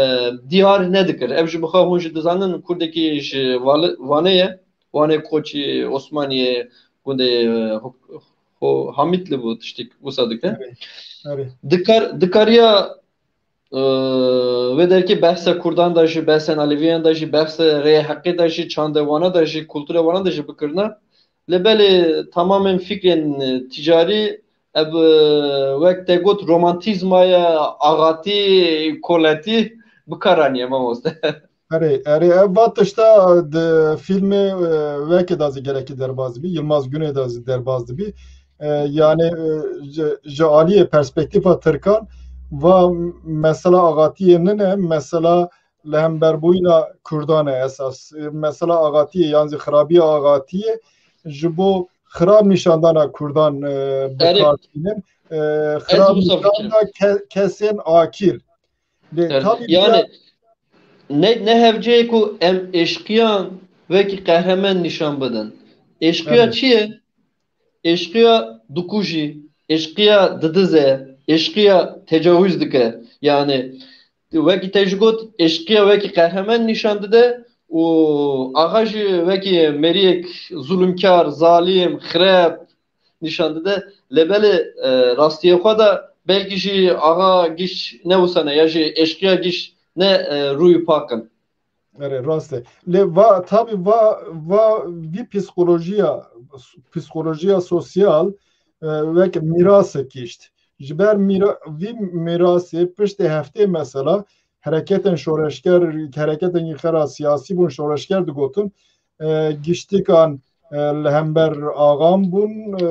diyar nedikir. Ev jî bi xwe hûn jî dizanin, Kurdekî ji Vali-, Vanê ye. Wanê Koçî, Osmaniyê, gundê, e, Ho-, Ho-, Hamîtlî bû, tiştek wisa dike. Erê. Dikar, dikariya, e, wê derkê behsa Kurdan de jî, behsa Elevîyan de jî, behsa rêya heqê de jî, çandê wana de jî, kultura wana de jî bikirina. Lê belê tamamên fikrên, e, ticarî, ev, e, wek te got, romantîzmaya axatî, koletî bi kar aniye, mamoste. Erê, erê, ev va tişta di fîlmê, e, wekê de zî gerekî derbas dibî, Yilmaz Güney de zî derbas dibî. E, yani, e, ji, ji aliyê perspektîfa Tirkan va mesela axatiyê nine, mesela li hemberbûyîna Kurdan e esas. E, mesela axatiyê yan zî xirabiya axatiyê ji bo xirab nîşandana Kurdan, e, bi Erê. kar tînin. E, xirab wisa nîşanda ke-, kesên akîl. Lê Erê. tabî Yani diya- ne, ne hevceyê ku em eşqiyan wekî qehremen nîşan bidin. Eşqiya Erê. çi ye? Eşqiya dikujî, eşqiya didize, eşqiya tecawuz dike. Yani wekî te jî got, eşqiya wekî qehremen nîşan dide û axa jî wekî meriyek zulmkar, zalim, xirab nîşan dide. Lê belê, e, rastiyê xwe de belkî jî axa giş ne wisa ne ya jî eşqiya giş ne, e, rûyî pak in. Erê, rast e. Lê va, tabî va, va vî psîkolojiya, psîkolojiya sosyal, e, wek mîrasek gişt. Ji ber mîra-, vî mîrasê piştê heftê mesela hereketên şoreşger, hereketên xera siyasî bûn, şoreşger digotin. E, giştikan, e, li hember axan bûn, e,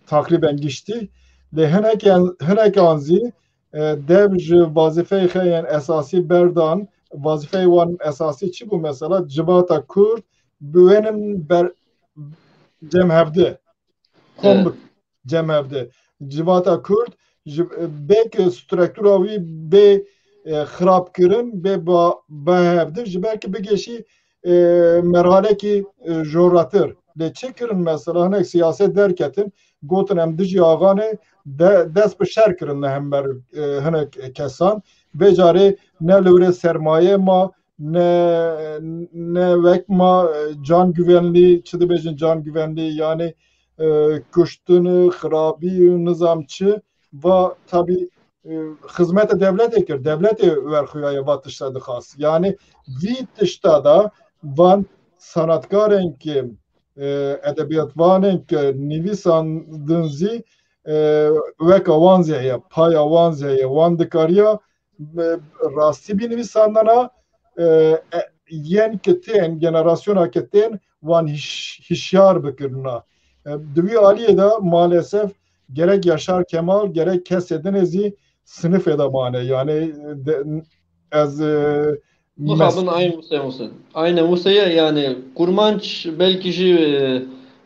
takrîben giştî. Lê hinek, hinek an zî, e, dev ji wazîfeyê xwe yên esasî berdan, wazîfeyê wan esasî çi bû? Mesela civata Kurd biwênin ber cem hevdi. Kom Evet. bi cem hevdi. Civata Kurd ji, bê ku struktura wî bê, e, xirabkirin, bê ba, ba hevdi, ji ber ku bigêşî, e, merhalekî, e, joratir. Lê çi kirin mesela? Hinek siyaset derketin, gotin em dijî axanê de, dest bi şer kirin li hember, e, hinek kesan. Vê carê ne li wirê sermaye ma, ne, ne wek ma, e, can güvenliği, çi dibêjin can güvenliği, yani, e, kuştin, xirabî, nizam çi, va tabî, e, xizmete devletê kir. Devletê werxuyaye va tişta dixwast. Yani vî tişta da van sanatkarên ki, e, edebiyatvanên ki nivîsandin zî, e, weka wan zî heye, paya wan zî heye, wan dikariya, e, rastî binivîsandina, e, e, yên ki tên, generasyona ki tên, wan hîş-, hişyar bikirina. E, di wî aliyê de maalesef gerek Yaşar Kemal, gerek kesê dinê zî sinifê de mane. Yani, de, ez, e, Mixabin aynı Musê Musê. Aynı Musê ye, yani kurmanc belkî jî, e,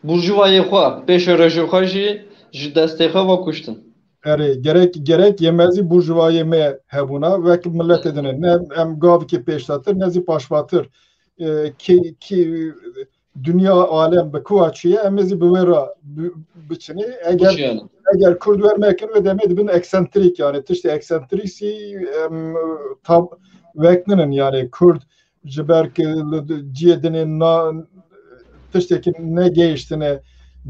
burjuvayê xwe, pêşerojê xwe jî ji destê xwe ve kuştin. Erê, gerek, gerek yê me zî burjuvayê me hebûna, wek miletê din e. Ne em gavikê pêşdatir, ne zî paşvatir. E, ki, ki, dinya alem bi kuwa çi ye, em ê zî bi wê re bi-, biçinê. Eger, Biçiyane. Eger Kurd wer mekin, wê demê dibin eksentrik, yani tiştê eksentrîk zî, em, tab-, wek ninin, yani Kurd ji ber ki li ciyê dinê na, tiştekî negehiştine,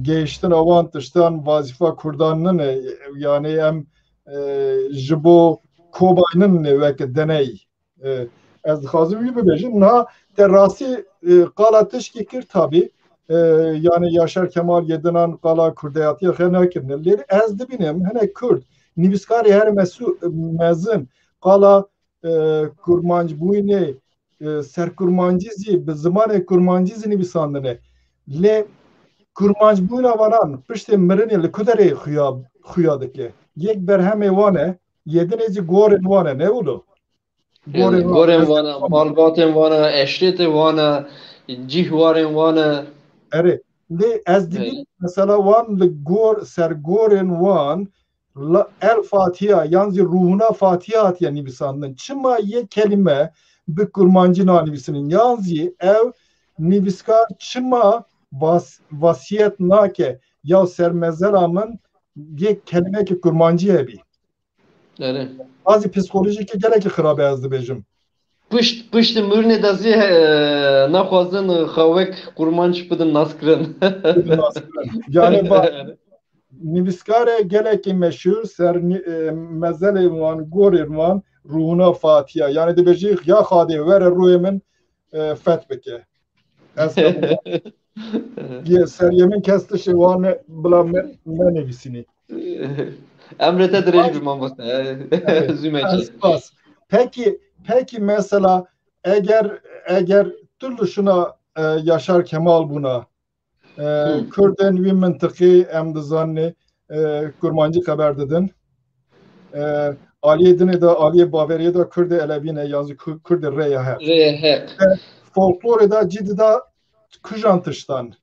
gehiştina wan tiştan wazîfa Kurdan nine. Yani em, e, ji bo kobay nine weke deney. E, ez dixwazim wî bibêjim. Niha te rastî, e, qala tişkî kir tabî. E, yani Yaşar Kemal yê dinan qala kurdeyatiya xwe nekirine. Lê ez dibînim hinek Kurd, nivîskarê her mesu-, mezin qala, e, kurmancbûyînê, e, serkurmancî zî, bi zimanê kurmancî zî nivîsandine. Lê kurmancbûyîna vanan piştê mirinê li ku derê xuya, xuya dike? Yek berhemê wan e, yê dinê zî gorên wan e, ne wilo? Gorên Gorên wan e, malbatên wan e, eşrêtê wan e, cîhwarên wan e. Erê, lê ez dibînim mesela wan li gor, ser gorên wan la El Fatiha yan zî Ruhuna Fatiha hatiye nivîsandin. Çima yê kelîme bi kurmancî nanivîsinin? Yan zî ev nivîskar çima vas-, vasiyet nake ya ser mezela min yê kelîmekî kurmancî hebî? Erê. Bazî psîkolojîkê gelekî xirab e, ez dibêjim. Pişt, piştî mirinê de zî, e, naxwazin xwe wek kurmanc bidin naskirin. Yani bak, nivîskarê gelekî meşhur ser ni- e, mezelê wan, gorên wan, ruhuna Fatiha. Yani dibêjî ya Xadê were ruhê min e, feth bike. Ez qebûl nakim. Yê seriyê min kes tiştê wan ne, bila me, me nivîsînî. Emrê te dirêj bi mamoste. Zû me çê. Spas. Peki, peki mesela eger, eger tu li şuna e, Yaşar Kemal bûna, e, Kurdên wî mintiqî em dizanin e, kurmancî xeber didin. E, aliyê dinê de, aliyê baveriyê de Kurdê Elevî ne, yan zî Ku- Kurdê Rêya Heq. Rêya Heq. Folklorê de cî dida kujan tiştan.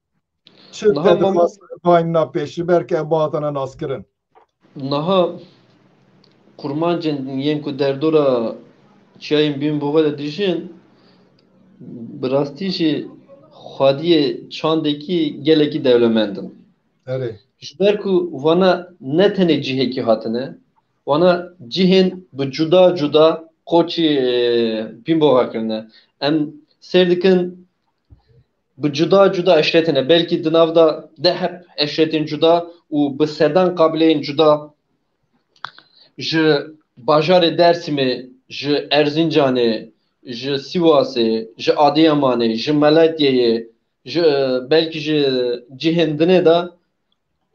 Çi te dixwast bayna pêşî, belke ev bihatana naskirin. Niha kurmancên yên ku derdora çiyayên Bînboxê de dijîn, bi rastî jî xwediyê çandekî gelekî dewlemend in. Erê. Ji ber ku vana ne tenê cihekî hatine, vana cihên bi cuda cuda qoçî, e, Bînboxa kirine. Em sêr dikin bi cuda cuda eşretine. Belkî di nav de deh heb eşretên cuda û bi sedan qabileyên cuda ji bajarê Dersimê, ji Erzincanê, ji Sîwasê, ji Adiyamanê, ji Meletyeyê, ji, belkî ji cihên dinê de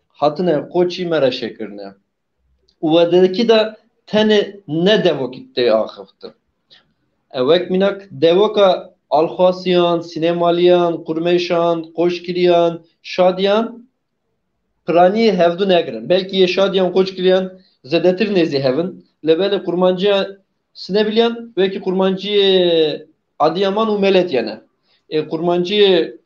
hatine qoçî me re şêkirine. Û wedekî de tenê ne devokî tê axiftin. E, wek mînak devoka Alxwasiyan, Sînemaliyan, Qurmeyşan, Qoçkiriyan, Şadiyan piraniyê hevdu negirin. Belkî yê Şadiyan, Qoçkiriyan zêdetir nêzî hev in. Lê belê qurmanciya Sînebiliyan wekî qurmanciyê Adiyaman û Meletye ne. Ê qurmanciyê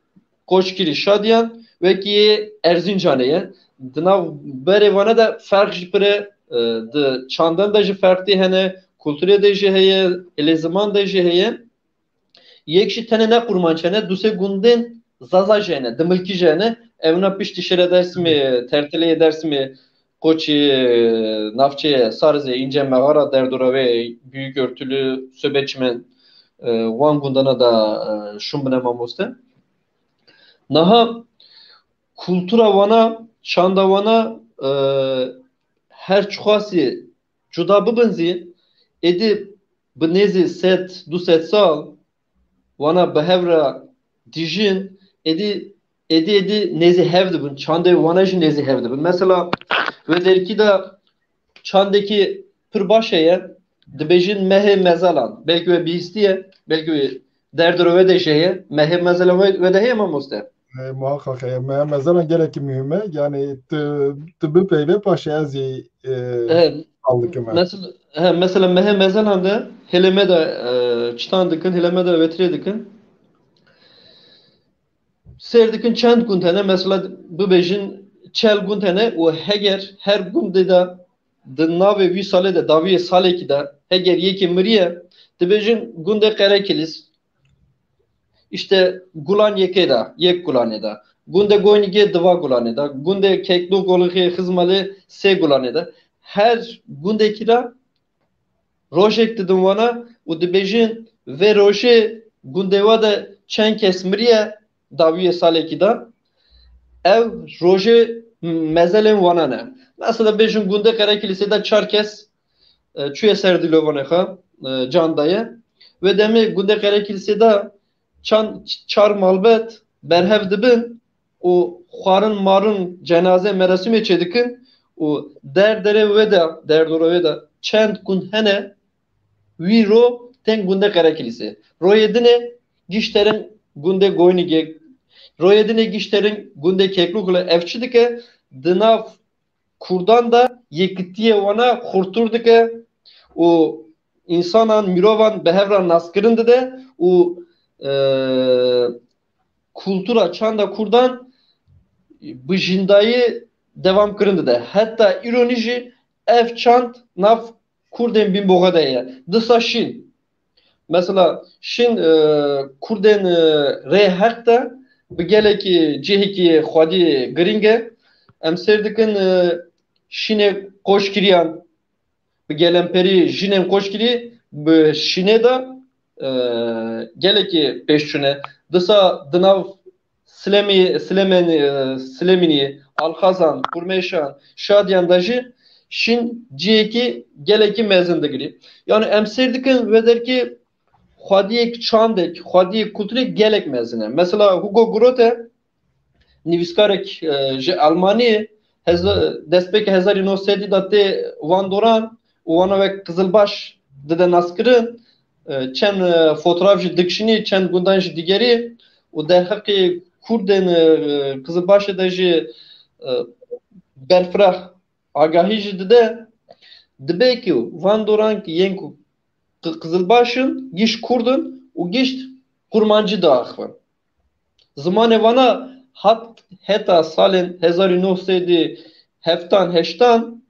Qoçkirî Şadiyan wekî yê Erzincanê ye. Di nav berê vane de ferq jî pir e, e, di çandan de jî ferqtî hene, kulturê de jî heye, hilê ziman de jî heye. Yek jî tenê ne qurmanc hene, du sê gundên Zaza jî hene, Dimilkî jî hene. Evna piştî şêre Dersimê, tertileyê Dersimê, Qoçî, e, navçeyê Sarizê, înce mexara derdora wê, büyük örtülü Söbeçmen, e, wan gundana da, e, şûn bine mamoste. Niha kultura wana, çanda wana, e, her çiqasî cuda bibin zî, êdî bi nêzî sed, du sed sal wana bi hev re dijîn, êdî, êdî, êdî nêzî hev dibin. Çandê wana jî nêzî hev dibin. Mesela, wê derkî de çandekî pir baş heye, dibêjin mehê mezelan. Belkî we bihîstiye, belkî we derdora we de jî heye. Mehê mezelan we, we de heye mamoste? E, muhakkak heye. Me, mezelan gelekî muhîm e. Yani tu, tu bipeyve paşê ez ê, e, He, aldikim e. Mesela, he, mesela mehê mezelan de hilê me de, e, çitan dikin, hilê me de vetirê dikin. Sêr dikin çend gund hene, mesela bibêjin çel gund hene û heger her gundê de di navê vî salê de, dawiyê salekî de, heger yekê miriye, dibêjin gundê Qerekilîs, işte gulan yekê de, yek gulanê de, gundê Goynîgê diva gulanê de, gundê Keklo Golixê Xizmalê sê gulanê de. Her gundekî de rojek didin wana û dibêjin vê rojê gundê wa de çend kes miriye dawiyê salekî de, ev rojê mezelên wana ne. Mesela bêjin gundê Qerekilîsê de çar kes, e, çûye ser dîlovanê xwe, e, can daye. Wê demê gundê Qerekilîsê de çan-, çar malbet berhev dibin û xwarin marin cenaze merasîmê çêdikin û der derê wê de, derdora wê de çend gund hene, wî ro tên gundê Qerekilîsê. Royê dinê gişterin gundê Goynîgê, royê dinê gişterin gundê Keklûkule. Ev çi dike? Di nav Kurdan de yekitiyê wana xurttir dike û însanan, mirovan bi hev re naskirin dide û, e, kultura çanda Kurdan bi jindayî dewam kirin dide. Heta îronî jî ev çand nav Kurdên Bînboxe de ye. Disa Şîn. Mesela Şîn, e, Kurdên, e, Rê Heq de bi gelekî cihekî xwedî girîng e. Em sêr dikin, e, Şînê Qoşkiriyan, bi gelemperî jinên Qoşkirî bi Şînê de e, gelekî pêş çûne. Disa di nav Silemî-, Silemenî-, e, Silemînî, Alxazan, Kurmeşan, Şadiyan de jî şîn cihekî gelekî mezin digirî. Yani em seyr dikin ve derkî xwediyek çandek, xwediyek kulturê gelek mezin e. Mesela Hugo Grote, nivîskarek, e, ji Almanî, heza-, destpêkê hezar û neh sedî de tê Van Doran û wana wek Qizilbaş dide naskirin. E, çend, e, fotoğraf jî dikişînî, çend gundan jî digerî û derheqê Kurdên, e, Qizilbaşê de jî, e, berfireh agahî jî dide. Dibê ku Van Doran ki yên ku Qi-, Qizilbaş in, gişt Kurd in û gişt Kurmancî diaxivin. Zimanê vana hat heta salên hezar û neh sedî heftan heştan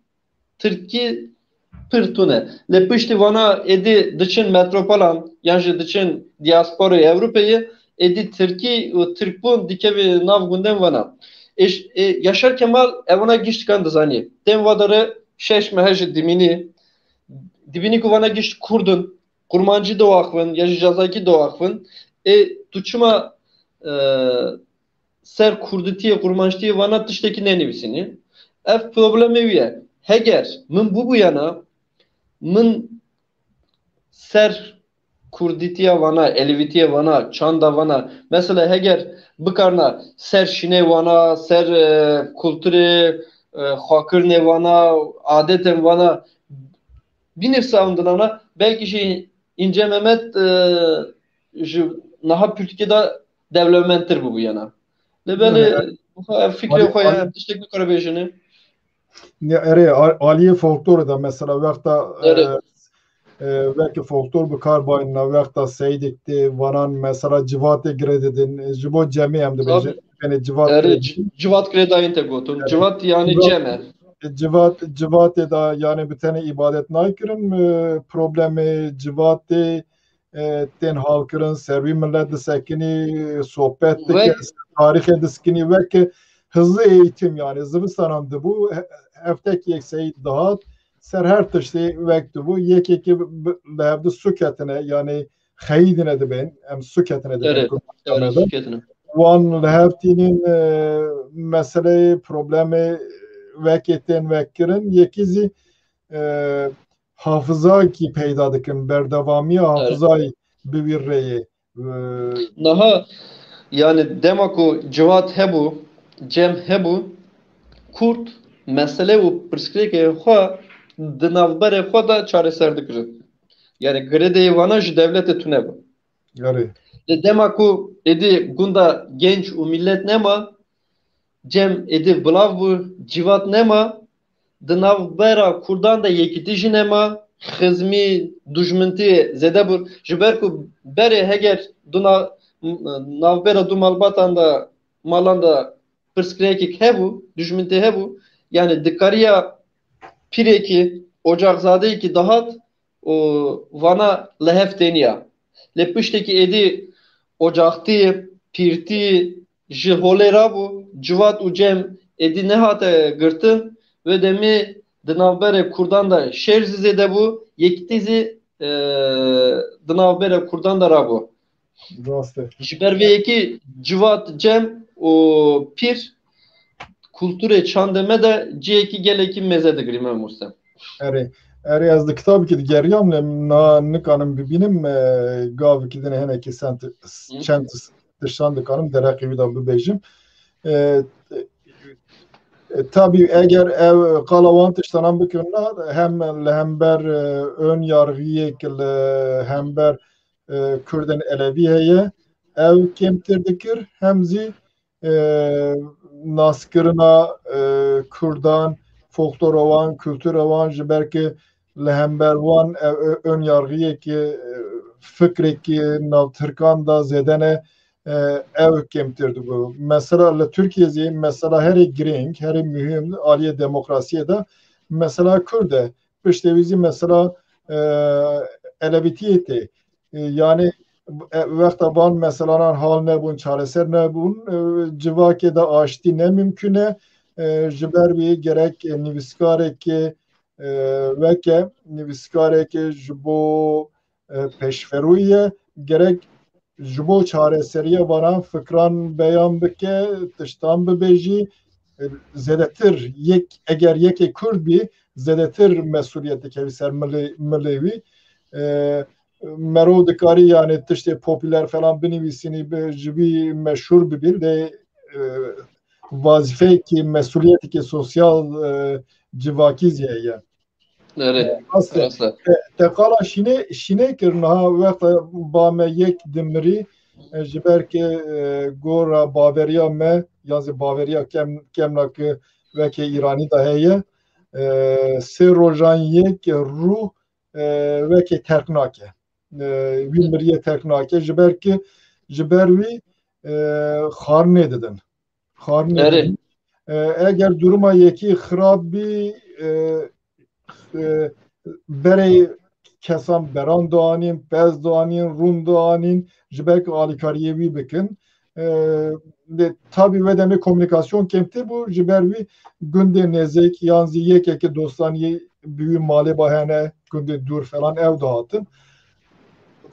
Tirkî pir tune. Lê piştî vana êdî diçin metropolan yan jî diçin diasporayê Ewropeyê, êdî Tirkî û Tirkbûn dikevî nav gundên vana. Êş-, ê, Yaşar Kemal evana giştikan dizanî. Tên va de re şeş mehe jî dimînî. Dibînî ku vana gişt Kurd in, Kurmancî diaxivin ya jî Zazakî diaxivin. Ê, tu çima, e, ser kurdîtiyê, kurmancîtiyê vana tiştekî nenivîsînî? Ev problemê wî ye. Heger min bûbûyana, min ser kurdîtiya vana, elewîtiya vana, çanda vana, mesela heger bikarna ser şînê vana, ser, e, kulturê, e, xwakirinê vana, adetên vana, bînivsa hûn dinana, belkî jî Înce Mehmet, e, ji niha Tirkiyê de dewlemendtir bûbûyana. Lê belê, ev fikrê xwe ye, ev tiştek nikare bêjine. Ya, erê, a-, aliyê folklorê de mesela wexta, e, Erê. e, weke folklor bi kar bayîna, wexta Seydik tê, vanan mesela civatê girê didin, e, ji bo cemê em dibêjin. Tabii. Yani civat Erê, girê c-, civat girêdayîn te gotin. Erê. Civat yani Civat, cem e. Civat, civatê de yani bi tenê îbadet naykirin, e, problemê civatê, e, tên halkirin, ser wî millet disekinî, sohbet Wek dike, tarîxê diskînî weke hizli eğitim yani zivistanan dibû, he-, heftek yek seyîd dihat, ser her tiştê wek dibû, yekekî bi-, bi-, li hevdi suketine, yani xeyîdine dibên, em suketine dibên Erê, Kurmancî erê, de. Suketine. Wan li hev tînin, e, meseleyê, problemê wekê tên wek kirin, yekî zî, e, hafizayekî peyda dikin, berdewamiya Erê. Hafizayê bi wî rêyê. E, Niha, yani dema ku civat hebû, cem hebû, Kurd mesele û pirsgirêkê xwe di navberê xwe de çareser dikirin. Yani girêdayî vana ji dewletê tune bû. Erê. Lê dema ku êdî gunda genç û millet nema, cem êdî bilav bû, civat nema, di navbera Kurdan de yekîtî jî nema, xizmî, dujmintî zêde bû. Ji ber ku berê heger du na-, navbera du malbatan de, malan de pirsgirêkek hebû, dujmintî hebû, yani dikariya pîrekî, ocaxzadeyekî dihat û vana li hev têniya. Lê piştekî êdî ocaxtî, pîrtî ji holê rabû, civat û cem êdî nehate girtin, wê demê di navberê Kurdan de şer zî zêde bû, yekîtî zî, e, di navberê Kurdan de rabû. Rast e. Ji ber vê yekî civat, cem û pîr kulturê çandê me de cihekî gelekî mêze digirî, mamoste. Erê. Erê, ez di kitabekî digeriyam, lê na nikanim bibînim, e, gavekî din hinekî sent-, Hı. çend tiştan dikanim derheqê wî de bibêjim. E, e, tabî eger ev qala wan tiştanan bikirina, hem li hember, e, ön yargiyek li hember, e, Kurdên Elewî heye, ew kêmtir dikir, hem zî, e, naskirina, e, Kurdan, folklora wan, kultura wan, ji ber ku li hember wan ew, e, ön yargiyekî, e, fikrekî nav Tirkan de zêde ne, e, ew kêmtir dibû. Mesela li Tirkiyê zî mesela herî girîng, herî muhîm aliyê demokrasiyê de mesela Kurd e. Piştê wî zî mesela, e, Elewîtiyê tê. E, yani, e, wexta van meselanan hal nebûn, çareser nebûn, e, civakê de aştî ne mimkun e. E, ji ber wî gerek, e, nivîskarekê, e, weke nivîskarekê ji bo e, pêşverûyî ye. Gerek ji bo çareseriya vanan fikran beyan bike, tiştan bibêjî, e, zêdetir yek, eger yekê Kurd bî, zêdetir mesuliyet dikevî ser milê, milê wî. E, merov dikarî, yani, tiştê popüler falan binivîsînî, bi, ji wî meşhûr bibî, lê, e, vazîfeyekî, mesuliyeteke sosyal, e, civakî zî heye. Erê, rast e. Rast e. Te, te qala şînê, şînê kir niha wexta ba me yek dimirî, e, ji ber ke, e, gora baveriya me, yan zî baveriya kem, kemna ke weke Îranî de heye, e, sê rojan yek ruh, e, weke terk nake. E, wî miriyê terk nake. Ji ber ke, ji ber wî, e, xwarinê didin. Xwarinê Erê. didin. E, eger duruma yekî xirab bî, e, e, berê kesan beran dianîn, pez dianîn, rûn dianîn, ji ber ku alîkariyê wî bikin. E, de, tabî wê demê komunikasyon kêmtir bû, ji ber wî gundê nêzîk yan zî yekekî dostaniyê bi wî malê ba hene, gundê dûr falan ew dihatin.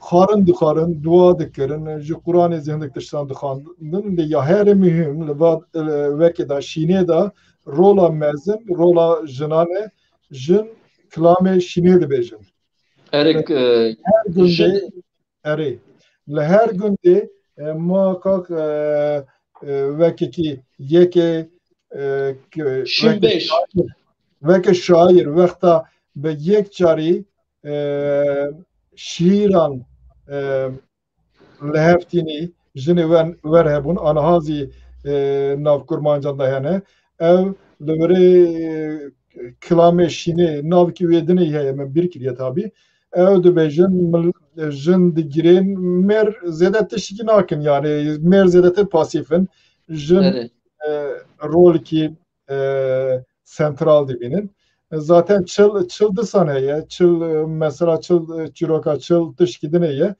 Xwarin dixwarin, dua dikirin, ji Quranê zî hindik tiştan dixwandin. Lê ya herî muhîm li va, e, wekê de şînê de rola mezin, rola jinan e, jin kilamê şînê dibêjin. Erê, e, her gundê, jin erê, li her gundê, e, muhakkak, e, e, wekekî yekê, e, k-, Şîn wekî beş. şair, wekî şair wexta bi yek carî, e, şîran, e, li hev tînî, jinê wen wer hebûn, aniha zî, e, nav kurmancan de hene. Ew li virê, e, kilamê şînê, navkî wê dinê heye, min bîr kiriye tabî. Ew dibêjin, mil-, jin digirên, mêr zêde tiştekî nakin, yani mêr zêdetir pasîf in. Jin, Erê. e, rolekî, e, sentral dibînin. Zaten çil, çil disan heye, çil, e, mesela çil, e, çîroka çil tişkî din heye.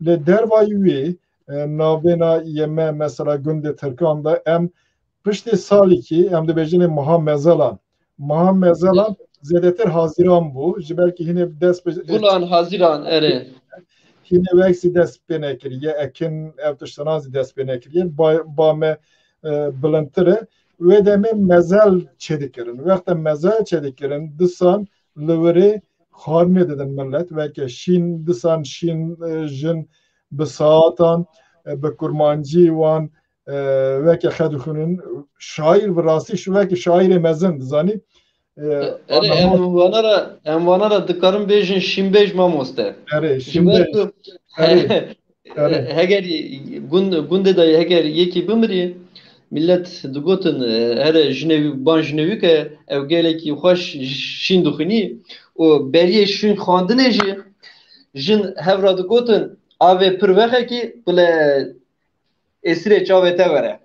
Lê dervayî wî, e, navbêna yê me, mesela gundê Tirkan de em piştê salekî, em dibêjinê meha mezelan. Meha mezelan zêdetir Haziran bû, ji ber ku hînê dest bi, Gulan, Haziran, erê. Hînê wek zî dest pê nekiriye, ekin, ev tiştana zî dest pê nekiriye. Ba, ba me, e, bilindtir e. Wê demê mezel çêdikirin. Wexta mezel çêdikirin, disan li wirê xwarinê didin millet. Weke şîn, disan şîn, e, jin bi saetan, e, bi kurmancî wan, e, weke xwe dixwînin. Şaîr bi rastî şi weke şaîrê mezin dizanî. E, Erê, em vana ra, em vana ra dikarin bêjin şînbêj mamoste. Erê, Ji ber şînbêj. ku Erê, erê. heger gund, gundê de heger yekî bimirî, millet digotin, e, here jinê wî, ban jinê wî ke ew gelekî xweş şîn dixwînî û beriyê şîn xwandinê jî jin hev ra digotin, avê pir vexekî, bile êsirê çavê te were.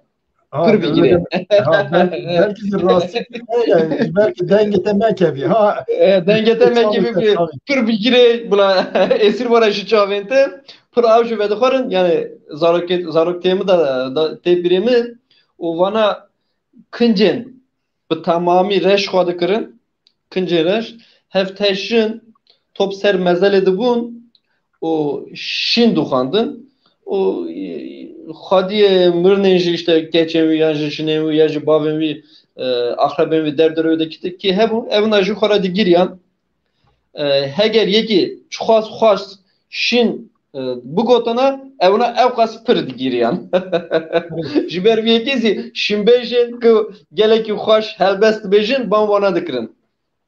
Ha, Pir bigire. Ha, belkî, belkî zî rastî, e, belkî dengê te mekevî. Ha. E, dengê te mekevî, Çavê te, pir, tabii. pir bigire, bila êsir were ji çavên te, pir av ji vedixwerin, yani zarokê, zarok tê min de, da, tê birê min, û vana kincên bi temamî reş xwe dikirin, kincên reş, hev teşin top ser mezelê dibûn û şîn dixwandin û, e, xwediyê mirinên jî, işte, keçên wî yan ji jinên wî ya ji bavên wî, e, axrebên wî derdorê wê de kî hebû, evna jî xwe re digiriyan. E, heger yekî çixwast xwast şîn, e, bigotana, ewna ewqas pir digiriyan. Ji ber vê yekê zî şînbêjên ku gelekî xweş helbest dibêjin, ban wana dikirin.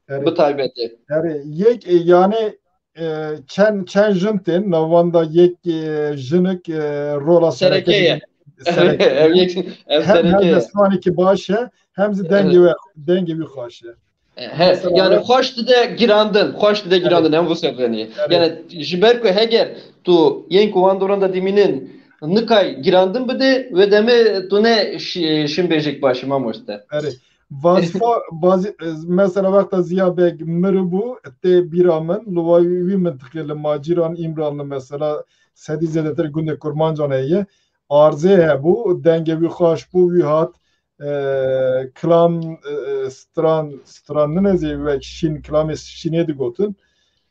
Erê. Bi taybetî. Erê, yek, e, yani, e, çend, çend jin tên, navanda yek, e, jinik, e, rola Sereke sereke ye. dibînin. Sereke. Ev yek, ev Hem sereke ye. helbestvanekî baş e, hem zî dengê Evet. wê, dengê wî xweş e. He, Mesela yani xweş dide girandin, xweş dide Evet. girandin, hem bu seferini. Evet. Yani ji ber ku heger tu yên ku wan doran de dimînin nikay girandin bide, wê demê tu ne şi-, şinbêjek baş, mamoste. Erê. Vazifa, vazi-, e, mesela wexta Ziya Beg miribû, tê bîra min, li wa-, wî mintiqê li Macîran, Îmranli mesela, sedî zêdetir gundê Kurmancan heye. Arzê hebû, dengê wî xweş bû, wî hat, e, kilam, e, e, stran, stran nine zê wek şîn, kilamê şînê digotin.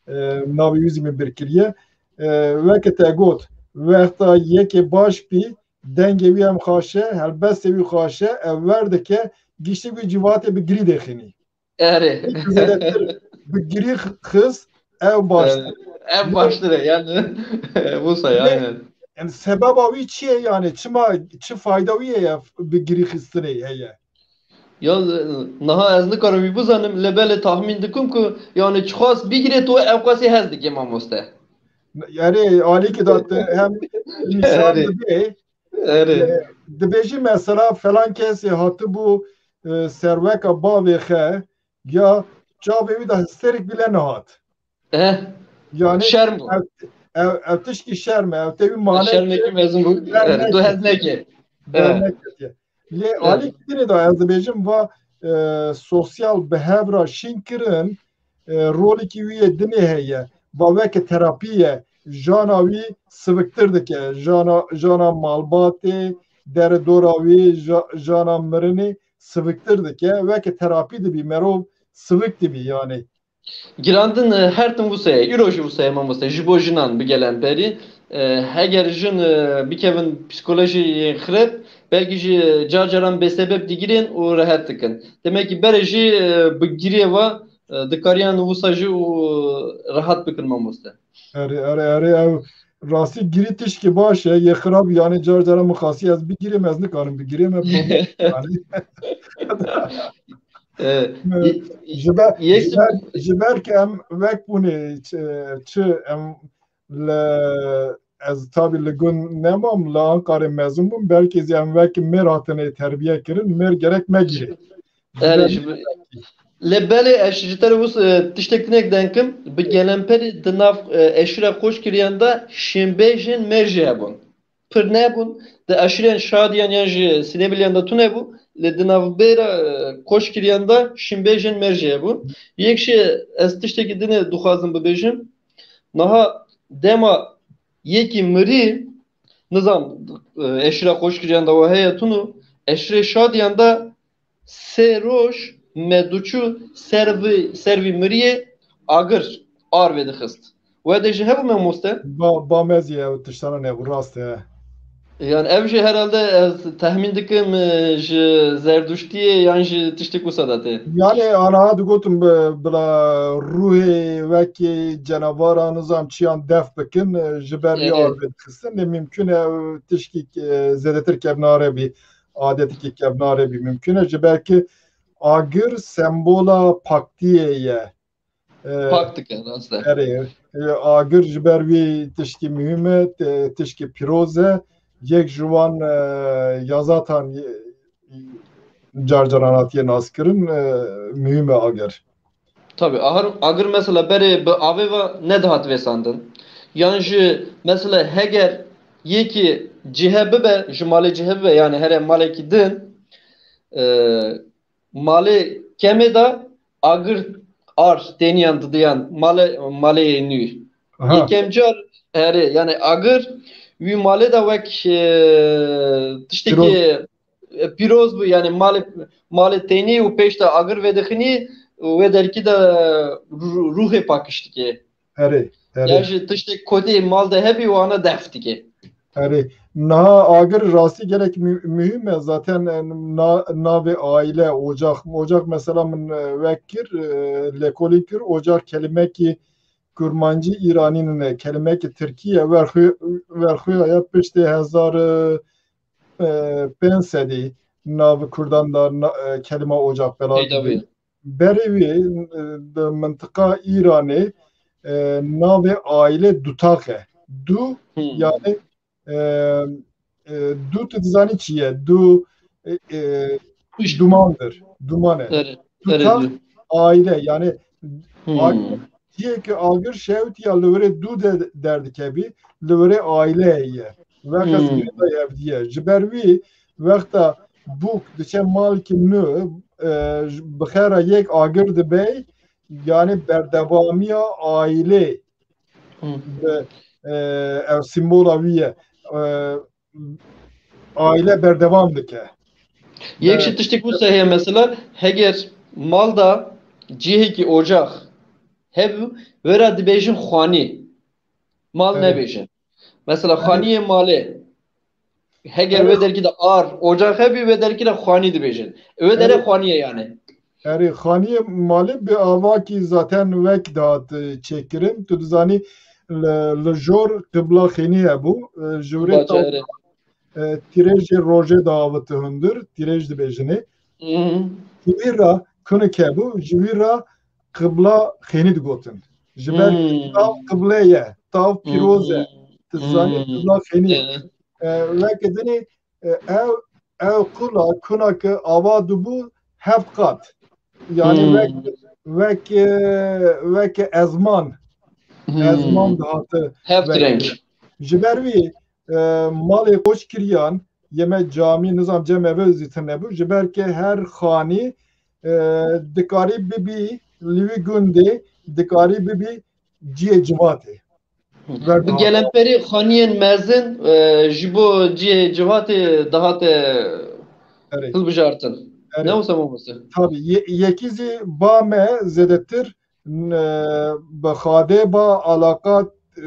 E, navê wî zî min birkiriye. e, weke te got, wexta yekê baş bî, dengê wî em xaşe, helbestê wî xaşe, ew wer dike, giştî wî civatê bi girî dêxînî. Erê. Zêdetir bi girî xist, ew baştir. Ev baştir e, yani. Wisa, yani. Yani sebeba wî çi ye, yani çima, çi fayda wî ye ya bi girî xistinê heye? Ya, niha ez nikarim wî bizanim, lê belê tahmîn dikim ku, yani, çiqas bigirê tu ew qasî hez dike, mamoste. Yani, alîkî da te hem nîşan Erê. didê, Erê. e, dibêjî mesela falan kesê hatibû, e, serweka bavê xe, ya çavê wî de histerik bile nehat. Eh, Yani şerm bû. ev, ev, ev tişkî şerm e, ev tevî mane Şermekî mezin bû. Erê, tu hez neke. Derneketiye. Lê Evet. alî dinê de ez dibêjim va, e, sosyal bi hev re şîn kirin, e, rolekî wî yê dinê heye. Va weke terapî ye. Jana wî siviktir dike. Jana, jana malbatê, dere dora wî, ja-, jana mirinê siviktir dike. Weke terapî dibî. Merov sivik dibî yani. Girandin, e, her tim wisa ye. Îro jî wisa ye, mamoste. Ji bo jinan bi gelemperî. E, heger jin, e, bikevin psîkolojiyên xirab, belkî jî car caran bêsebeb digirên û rehet dikin. Demek ki berê jî, e, bi giriyê ve, e, dikariyan wisa jî û rehat bikin, mamoste. Erê, erê, erê, ew rastî girî tişkî baş e, yê xirab, yani car caran min xasî ez bigirêm, ez nikarim bigirêm, me problem yani. E, Ji ber, yek ji ber, ji ber ke em wek bûnê, çi, çi em li, ez tabî li gund nemam, li Ankarê mezin bûm, belkî zî em wek mêr hatine terbiye kirin, mêr gerek megirê. Ji Erê, ber ji ber, lê belê ez ji te re wis, e, tiştek tinek denkim, bi gelemperî di nav, e, eşîra Qoçgiriyan de şînbêjên mêr jî hebûn. Pir nebûn. Di eşîrên Şadiyan yan jî Silêviliyan de tune bû. Lê di navbêra, e, Qoçgiriyan de şînbêjên mêr jî hebûn. Yek jî ez tiştekî dinê dixwazim bibêjim. Niha dema yekî mirî, nizam, e, eşîra Qoçgiriyan de we heye tunu, eşîrê Şadiyan de sê roj me diçû ser vî, ser vî miriyê agir ar vedixist. We de jî hebû, mamoste? Ba, ba me zî ew tiştana nebû, rast e. Yani ev jî herhalde ez tehmîn dikim, e, ji Zerduştiyê yan jî tiştek wisa de tê. Yani aniha digotim bi-, bila ruhê wekî cenavara nizam çiyan def bikin, e, ji ber vî Erê. ar vedixistin. Lê mimkun e ew tişkî, e, zêdetir kevnare bî. Adetekî kevnare bî mimkun e. Ji ber ki agir sembola paktiyê ye. E, Pak dike, rast e. Erê, e, agir ji ber wî tişkî muhîm e, te-, tişkî pîroz e. Yek ji wan, e, yazatan, e, car caran hatiye naskirin, e, muhîm e agir. Tabii, ahir, agir mesela berê bi avê ve nedihat vêsandin. Yan jî mesela heger yekî cihe bibe, ji malê cihe bibe, yani here malekî din, e, malê kemê de agir ar têniyan didiyan malê, malê nû. Aha. Yekem car, herê, yani agir wî malê de wek, e, tiştekî, Pîroz. e, pîroz bû, yani malê, malê tênî û pêş de agir vedixinî û wê derkî de ru-, ruhê pakiştikê. Erê, erê. Ya jî tiştek kotê mal de hebî û ana def dike. Erê. Niha agir rastî gelek mü-, muhîm e. Zaten, e, na-, navê aile, ocak, ocak mesela min, e, wek kir, e, lêkolîn kir, ocak kelimekî kurmancî îranî nine, kelimekî tirkî ye, werxwe-, werxweya ya piştê hezar, e, e, pênc sedî nav kurdan da na-, e, kelima ocak bela Peyda dibî. bûye. Berê wî, e, di mintiqa Îranê, e, navê aile dutaq e. Du, Hmm. yani, e, e, du tu dizanî çi ye? Du, e, e, Kuş. dumandır. Duman e. Erê, erê Dutaq, du. aile, yani Hmm. ag-, cihê ki agir şewtiya li wirê du de derdikevî, li wirê aile ye. Wexta Hmm. sivîl de hevdiye. Ji ber wî wexta bûk diçe malkî nû, e, ji, bi xera yek agir dibey, yani berdewamiya ailê Hmm. bi, e, ev simbola wî ye. E, aile berdewam dike. Yek Be- jî tiştek wisa heye mesela, heger mal da cihekî ocak hebû, wera dibêjin xwanî. Mal nebêjin. Mesela xaniyê malê. Heger wê derkî de ar, ocax hebî, wê derkî de xanî dibêjin. Wê derê xaniyê yani. Erê, xaniyê malê bi avakî zaten wek dihat, e, çêkirin. Tu dizanî li, li jor qibla xênî hebû. E, ji wirê taw, e, tîrêjê rojê diaviti hundir, tîrêj dibêjinê. Ji wî ra kunik hebû, ji wî ra qibla xênî digotin. Ji ber tav qible ye, tav pîroz e. Tu dizanî qibla xênî. E, weke dinê, e, ew, ew qula kuna ke ava dibû heft qat. Yani wek, wek, e, weke ezman. Ezman dihate. Heft reng. Ji ber wî, e, malê koç kiriyan, yeme camî, nizam cem eve zî tune bû. Ji ber ke her xanî, e, dikarî bibî, li wî gundê, dikarî bibî ciyê civatê. Bi gelemperî xaniyên mezin, e, ji bo cihê civatê dihate hilbijartin. Ne wisa mamoste? Tabii. Ye-, yekî zî ba me zêdetir, e, bi Xadê ba alaqa, e,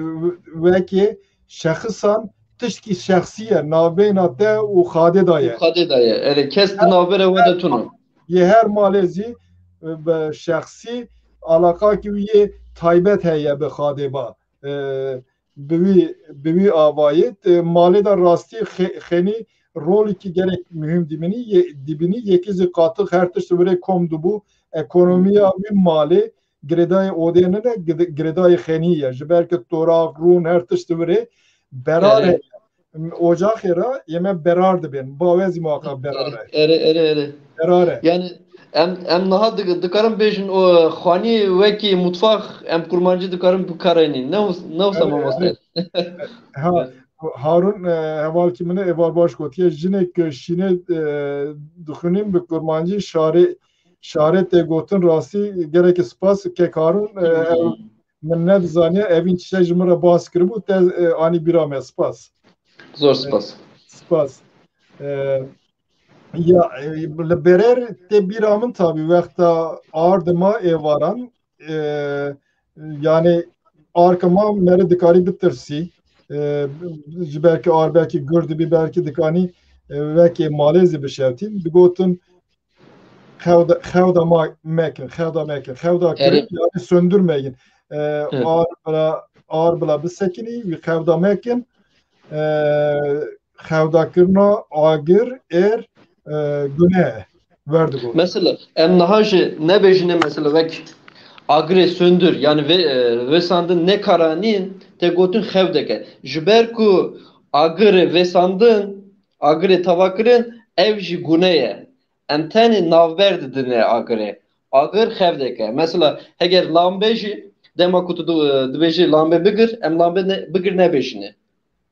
wekê şexsan tiştkî şexsî ye, navbeyna te û Xadê da ye. Xadê da ye. Erê, kes di navbera we de tune. Yê her malê zî, e, bi şexsî alaqakî wî yê taybet heye bi Xadê ba. E, bi wî, bi wî avayî, e, malê de rastî xe-, xênî rolekî gelek muhîm dibînî, yê-, dibînî, yekî zî qatix her tişt virê kom dibû, ekonomiya wî malê girêdayê odê nine, gide-, girêdayê xênî ye. Ji ber ke toraq, rûn, her tişt virê berar heye. Ocaxê re yeme berar dibên. Bawê zî muhaqa berar e. Erê, erê, erê. Berar e. Yani em, em niha di-, dikarin bêjin o xanî wekî mutfax em kurmancî dikarin bikarînin. Ne wis-, ne wisa mamoste? Ha, Harun, e, hevalkî min e, êvar baş gotiye. Jinek şînê, e, dixwînin bi kurmancî şarê, şarê tê gotin rastî gerek spas kek Harun, e, ew Min nedizaniya evîn çi ji min re bas kiribû, te, e, anî bîra me. Spas. Zor spas. Spas. E, ya, e, li berer tê bîra min tabî wexta ardima êvaran, e, yani arka ma mere dikarî bitirsî. E, ji ber ki ar belkî gur dibî, belkî dikanî, e, wekê malê zî bişewtîn. Digotin, Xewda, xewda ma mekin, xewda mekin. Xewda kirin, yani söndürmeyin. E, ar bila, ar bila bisekinî, wî xewda mekin. E, xewda kirina agir, êr, e, gune verdigo. Mesela, em niha jî nebêjine mesela wek agirê söndür, yani ve, e, vesandin nekaranîn, te gotin xewdeke. Ji ber ku agirê vesandin, agirê tava kirin, ev jî gune ye. Em tenê navber didine agirê. Agir xev deke. Mesela heger lambe jî dema ku tu di-, dibêjî lambe bigir, em lambe ne, bigir nebêjine.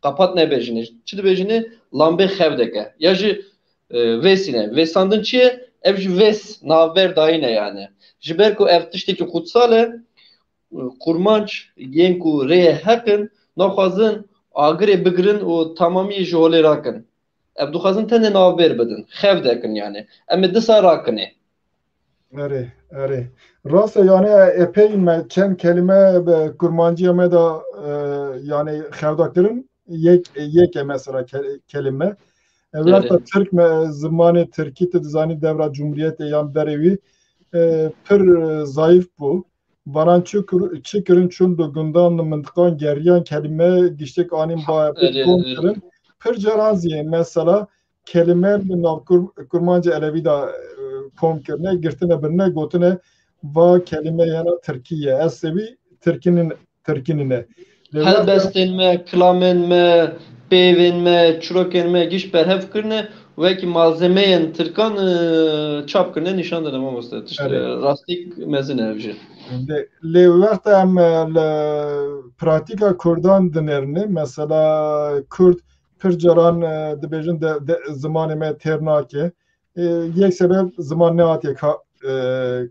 Kapat nebêjine. Çi dibêjine? Lambe xev deke. Ya jî, e, vêsîne. Vêsandin çi ye? Ev jî vês navber dayîne yani. Ji ber ku ev tiştekî kutsal e, kurmanc yên ku rêyê heq in, naxwazin agirê bigirin û tamamiyê ji holê rakin. Ev dixwazin tenê navbêr bidin. Xev dekin yani. Em ê disa rakinê. Erê, erê. Rast e, yani epey me çend kelime bi kurmanciya me de, e, yani xewda kirin. Yek, yek e mesela ke-, kelime. E, wexta Tirk me, zimanê Tirkî tu dizanî devra Cumhuriyetê yan berê wî, e, pir, e, zayıf bû. Varan çi kir-, çi kirin çûn bi gundan, mintiqan geriyan kelîme giştek anîn ba pê kom kirin. Pir caran zî mesela kelîme li nav kur-, kurmancê elewî de, e, kom kirine, girtine birine, gotine va kelîme yena tirkî ye. Ez sewî tirkî nin-, tirkî nine. Helbestên me, kilamên me, peyvên me, çirokên me giş berhev kirine, wekî malzemeyên tirkan, e, çap kirine, nîşan dane mamoste. Tişt, e, rastîk mezin e ev jî. Lê, lê wexta em, e, li pratîka kurdan dinêrine, mesela kurd pir caran, e, dibêjin de, de, zimanê me têr nake. E, yek sebeb ziman nehatiye ka-, e,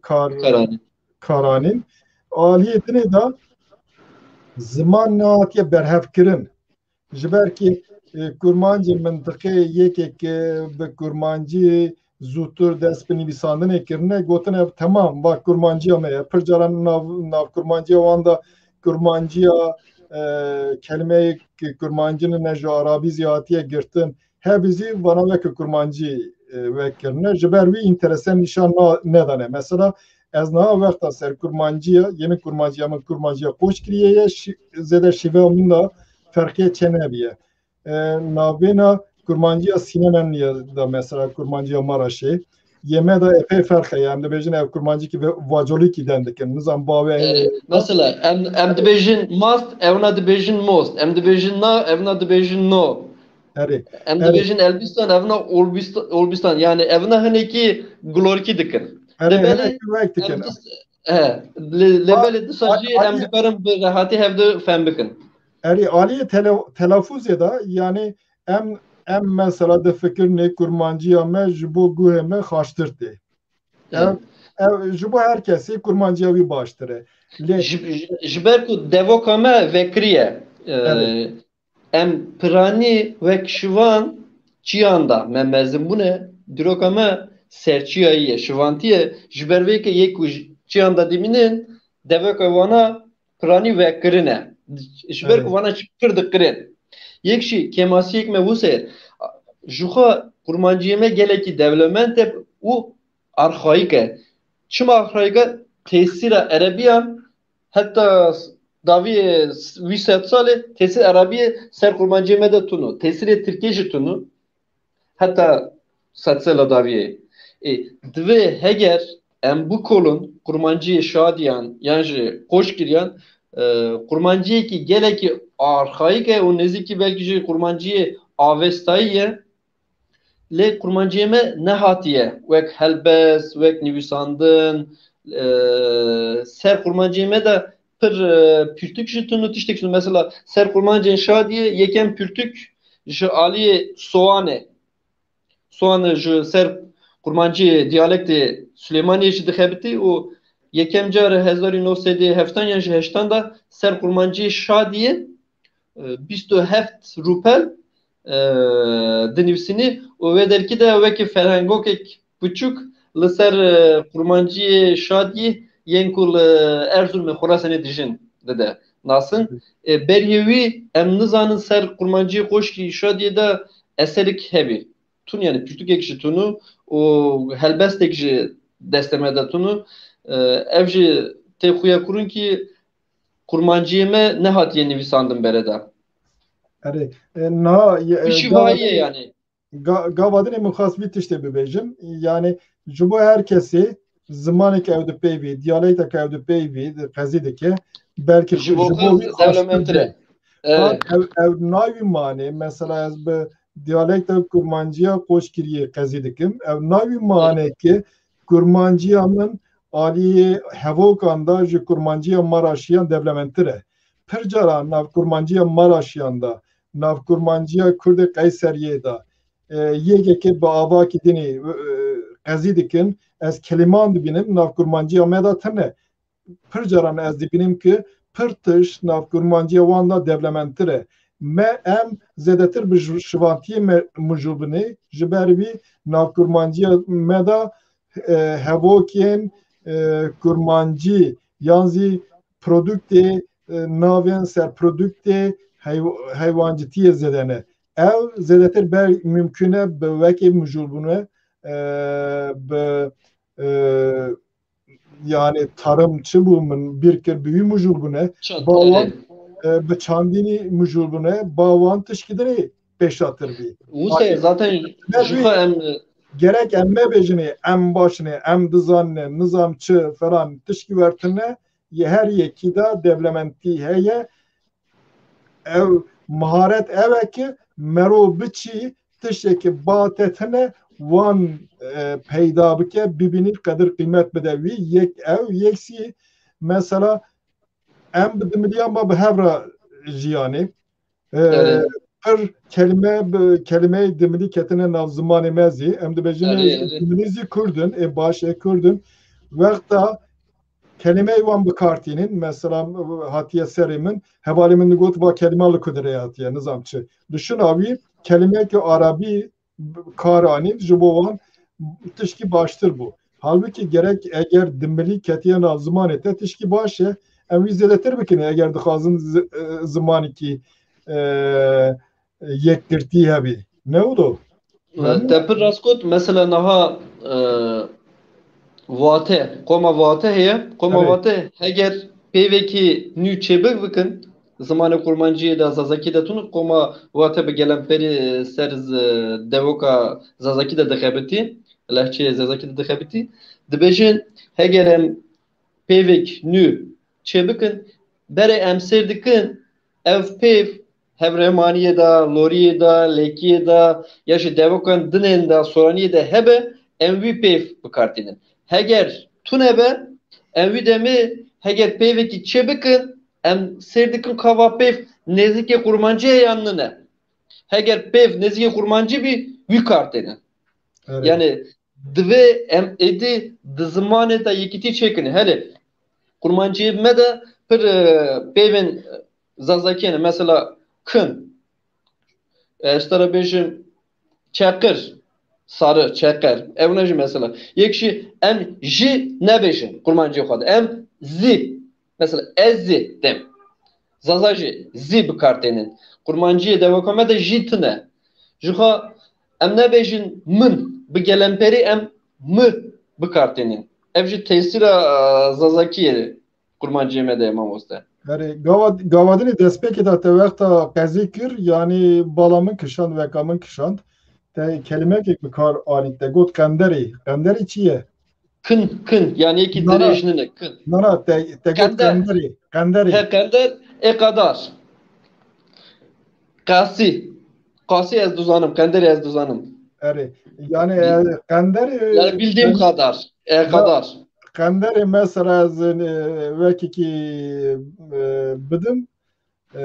kar, karanîn. Karanîn. Aliyê dinê de ziman nehatiye berhevkirin. Ji ber kî, e, kurmancê mintiqê yekê ke bi kurmancî zûtir dest bi nivîsandinê kirine, gotine, temam, va kurmanciya me ye. Pir caran nav, nav kurmanciya wan de kurmanciya e, kelimeyê ki kurmancî ne, ji arabî zî hatiye girtin, hebî zî vana weke kurmancî, e, wek kirine. Ji ber wî înterese nîşan na-, nedane. Mesela ez niha wexta ser kurmanciya, yê min kurmanciya min kurmanciya qoç kiriye ye, şî-, zêde şîveya min de ferqê çê nebiye. E, navbêna kurmanciya Sînemeniye de mesela kurmanciya Maraşê. Yê me de epey ferq heye. Em dibêjin ev kurmancî ki ve-, vacolîkî den dikin. Nizam bavê. E, mesela em, em dibêjin mast, evna dibêjin most. Em dibêjin na, evna dibêjin no. Erê. Em Erê. dibêjin Elbistan, evna Olbistan, Olbistan. Yani evna hinekî glorkî dikin. Erê, Lebelê hinek wek dikin. em dis-, he, le-, lebelê disa jî em dikarin bi rehatî hevdu fehm bikin. Erê, aliyê tele-, telafuzê de, yani em, em mesela difikirinê kurmanciya me ji bo guhê me xaştir tê. Ev, Evet. ev ji bo her kesê kurmanciya wî baştir e. Lê Ji, ji ber ku devoka me vekiriye, e, Evet. em piranî wek şivan çiyan da me mezin bûne, dîroka me serçiyayî ye, şivantî ye. Ji ber vê ke yê ku ji çiyan da dimînin, devoka wana piranî vekirine. Ji ber ku Evet. vana çi pir dikirin. Yek jî kêmasiyek me wise, ji xwe kurmanciyê me gelekî dewlemend e û arxayîk e. Çima arxayîk e? Tesîra erebiyan heta dawiyê wî sed salê tesîr erebiyê ser kurmanciyê me de tunu. Tesîrê tirkiyê jî tunu. Heta sedsela dawiyê. Ê, divê heger em bikolin kurmanciyê şadiyan yan jî qoçkiriyan, e, kurmanciyekî gelekî arxayîk e û nêzîkî belkî jî kurmanciyê avestayî ye. Lê kurmanciyê me nehatiye wek helbest, wek nivîsandin, e, ser kurmanciyê me de pir, e, pirtûk jî tunu tiştek tunu. Mesela ser kurmancên şadiyê yekem pirtûk ji aliyê sowanê. Sowan ji ser kurmanciyê diyalektê Silêmaniyê jî dixebitî û yekem car hezar û neh sed û heftan yan jî heştan de ser kurmanciyê şadiyê, e, bîst û heft rûpel, e, dinivîsînî û wê derkî de wekî ferhengokek piçûk li ser, e, kurmanciyê şadiyê yên ku li Erzurumê Xurasanê dijin dide nasin. E, berî wî em nizanin ser kurmanciyê qoçkî şadiyê de eserik hebî. Tun yani pirtûkek jî tunu û helbestek jî destê me de tunu. E, ev jî tê xuya kurun ki kurmanciyê me nehatiye nivîsandin bereda. Erê, e, niha, e, Pişî gava vayê din, yani. ga-, gava dinê min xwest vî tiştê bibêjim. Yani ji bo her kesê zimanek ew dipeyvî, diyalektek ew dipeyvî, qezî dike. Belkî Ji ji bo bo xwe wî dewlementir e. Xaştir be. Evet. Ev, ev navî manê, mesela ez bi diyalekta kurmanciya qoçkiriyê qezî dikim. Ev navî manê ki kurmanciya min aliyê hevokan da ji kurmanciya Maraşiyan dewlementir e. Pir caran nav kurmanciya Maraşiyan da, nav kurmanciya Kurdê Qeyseriyê da, e, yekeke bi avakî dinê, e, qezî dikin, ez keliman dibînim, nav kurmanciya me da tune. Pir caran ez dibînim ki pir tişt nav kurmanciya wan da dewlementir e. Me em zêdetir bi ji-, şivantiyê me mijûl binê, ji ber vî nav kurmanciya me da, e, hevokên, e, kurmancî yan zî produktê, e, navên ser produktê hey-, heywancitiyê zêde ne. Ew zêdetir ber mimkûn e bi wekê mijûl bûne, e, bi, e, yani tarım çi bû min bîr kir bi wî mijûl bûne. Çand, Ba wan, erê. e, bi çandînî mijûl bûne. Ba wan tişkî dinê pêşatir bî. Wise Ay, zaten ne ji bî? xwe em, e, Gerek em mebêjinê, em başinê, em dizanine, nizam çi, falan, tişkî wertine, yê her yekî de dewlementî heye. Ev miharet ew e ki mero biçî tiştekî ba te tine wan, e, peyda bike, bibînî qedir qîmet bide wî. Yek ew, yek sî mesela em bi dimiliyan ba bi hev re jiyanê. E, Evet. Pir kelime bi, kelimeyê dimilî ketine nav zimanê me zî. Em dibêjin Erê, erê. dimilî zî Kurd in, ê baş ê Kurd in. Wexta kelimeyê wan bi kar tînin, mesela hatiye serê min, hevalê min digot va kelima li ku dirê hatiye, nizam çi. Dişuna wî kelimeyeke arabî kar anîn, ji bo wan tişkî baştir bû. Halbûkî gerek eger dimilî ketiye nav zimanê te tişkî baş e, em wî zêdetir bikin eger dixwazin zi-, e, zimanekî, e, yekgirtî hebî. Ne wilo? E, Te pir rast got, mesela niha, e, Vate, qoma Vate heye, qoma Evet. Vate heger peyvekî nû çêbik bikin, zimanê kurmanciyê de, zazakî de tun, qoma Vate bi gelemperî ser z-, devoka zazakî de dixebitî, lehçeyê zazakî de dixebitî. Dibêjin, heger em peyvek nû çêbikin, berê em sêr dikin, ev peyv hevremaniyê de, loriyê de, lêkiyê de, ya jî devokan dinên de, soraniyê de hebe, em wî peyv bi kar tînin. Heger tune be, em wî demê heger peyvekî çêbikin, em sêr dikin ka va peyv nêzîkê kurmancî ye yan nine. Heger peyv nêzîkê kurmancî bî, wî kar têne. Evet. Yani divê em êdî di zimanê de yekîtî çêkin. Hele kurmanciyê me de pir, e, peyvên zazakî ne. Mesela kin. E, ez te re bêjim çeqir, sarı, çeqer. Ev ne jî mesela. Yek jî em jî nebêjin kurmanciyê xwe de. Em zî. Mesela ez zî dem. Zaza jî zî bi kar tênin. Kurmanciyê devoka me de jî tune. Ji xwe em nebêjin min, bi gelemperî em mi bi kar tênin. Ev jî tesîra, e, zazakiyê kurmanciyê me de ye mamoste. Erê, gava, gava dinê destpêkê de te wexta qezî kir, yanî bala min kişand, weka min kişand. Te kelimekek bi kar anî, te got qenderê. Qenderê çi ye? Kin, kin. Yani yekî Na, na. Dirêj nine, kin. Na, na, te, te got Qender. Qenderê. Qenderê. He, qender, e qadar. Qasî. Qasî ez dizanim, qenderê ez dizanim. Erê. Yani, e, qenderê, Yani bildiğim qen-, kadar. E ya, kadar. Qenderê mesela ez, e, wekekî, e, bidim, e,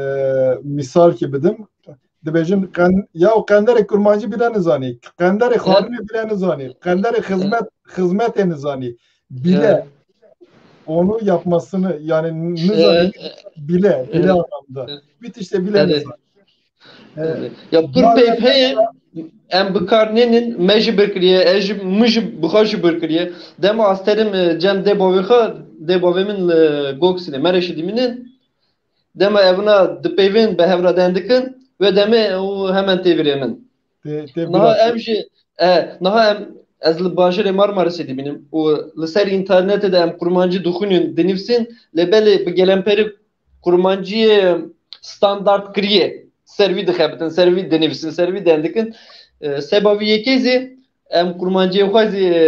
mîsalkî bidim. Dibêjin qen-, ya qenderê kurmancî bile nizanî. Qenderê He? xwarinê bile nizanî. Qenderê xizmet, xizmetê nizanî. Bile. He. Onu yapmasını yani nizanî. He. Bile. Bile He. Anlamda. He. Bir işte bile He. nizanî. E, Ya pir bazen peyv heye, em bi kar nênin, me jî bir kiriye, ez jî, min jî bi xwe jî bir kiriye. Dema ez terim, e, cem dê bavê xwe, dê bavê min li Goksînê, Mereşî dimînin. Dema evina di peyvên bi hev re den dikin, wê demê û hemen tê virê min. Tê, tê Niha vira. Em jî, e, niha em, ez li bajêrê Marmarisê dimînim û li ser înternetê de em kurmancî dixwînin, dinivîsin, lê belê bi gelemperî kurmanciyê standart kiriye. Ser vî dixebitin, ser vî dinivîsin, ser vî den dikin. E, seba vî yekê zî em kurmanciyê xwe zî, e,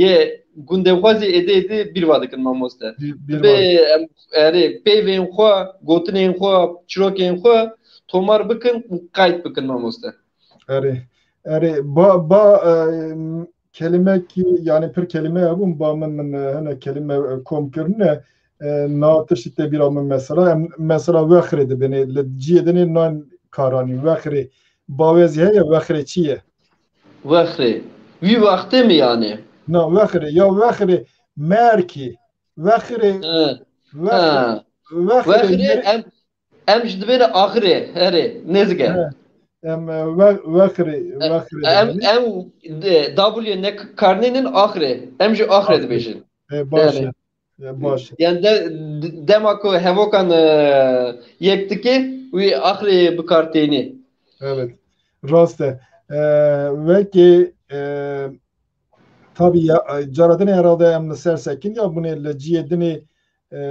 yê gundê xwe zî êdî êdî bîr va dikin mamoste. Bîr, bîr va dikin. Dibê em erê peyvên xwe, gotinên xwe, çirokên xwe tomar bikin û qeyd bikin mamoste. Erê, erê, ba, ba, e, kelimekî, yani pir kelime hebûn, ba min, min, e, hene kelime, e, kom kirine, e, na tiştî tê bîra min mesela, em, mesela wexrê dibêne, li ciyê dinê nan karanî, wexrê. Bawê zî heye, wexrê çi ye? Wexrê. Wî wextê mi yani? Na, wexrê, ya wexrê, merkî, wexrê, He. Wexrê, ha. Wexrê, wexrê, em, em ji dibêne axirê, herê, nêzike. He. Em, e, we-, wexrê, e, wexrê em, em de, W ne karnênin axirê. Em ji axirê dibêjin. E, baş e. E, baş e. Yani de, de, dema ku hevokan, e, yek dike, wî axirê bi kar tênî. Evet. Rast e. E, wekî, e, tabii ya, e, cara dinê herhalde em li ser sekin ya bunê li ciyê dinê, e,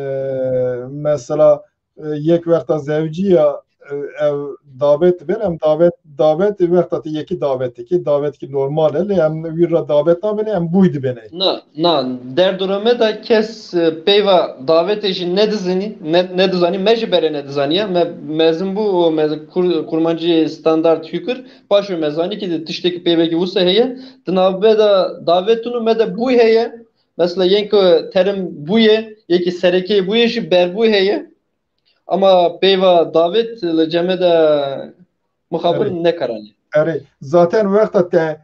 mesela, e, yek wexta zewcî ya, e, ev davet ben, em davet, davet wexta te yekî davet dikî, davetkî normal e, lê em wî re davet nabêne, em bûy dibêne. Na, na, derdora me de kes, e, peyva davetê jî nedizanî, ne, nedizanî, me jî berê nedizaniye. Me mezin bû û me kur-, kurmancî standart hükür, paşê me zanî ki tiştekî peyvekî wisa heye. Di navbe de davetûn û me de bûy heye. Mesela yên ku terim bûye, yekî serekeyê bûye jî berbû heye. Ama peyva davet li ceme de mixabin Erê. Nekaranî. Erê, zaten wexta te,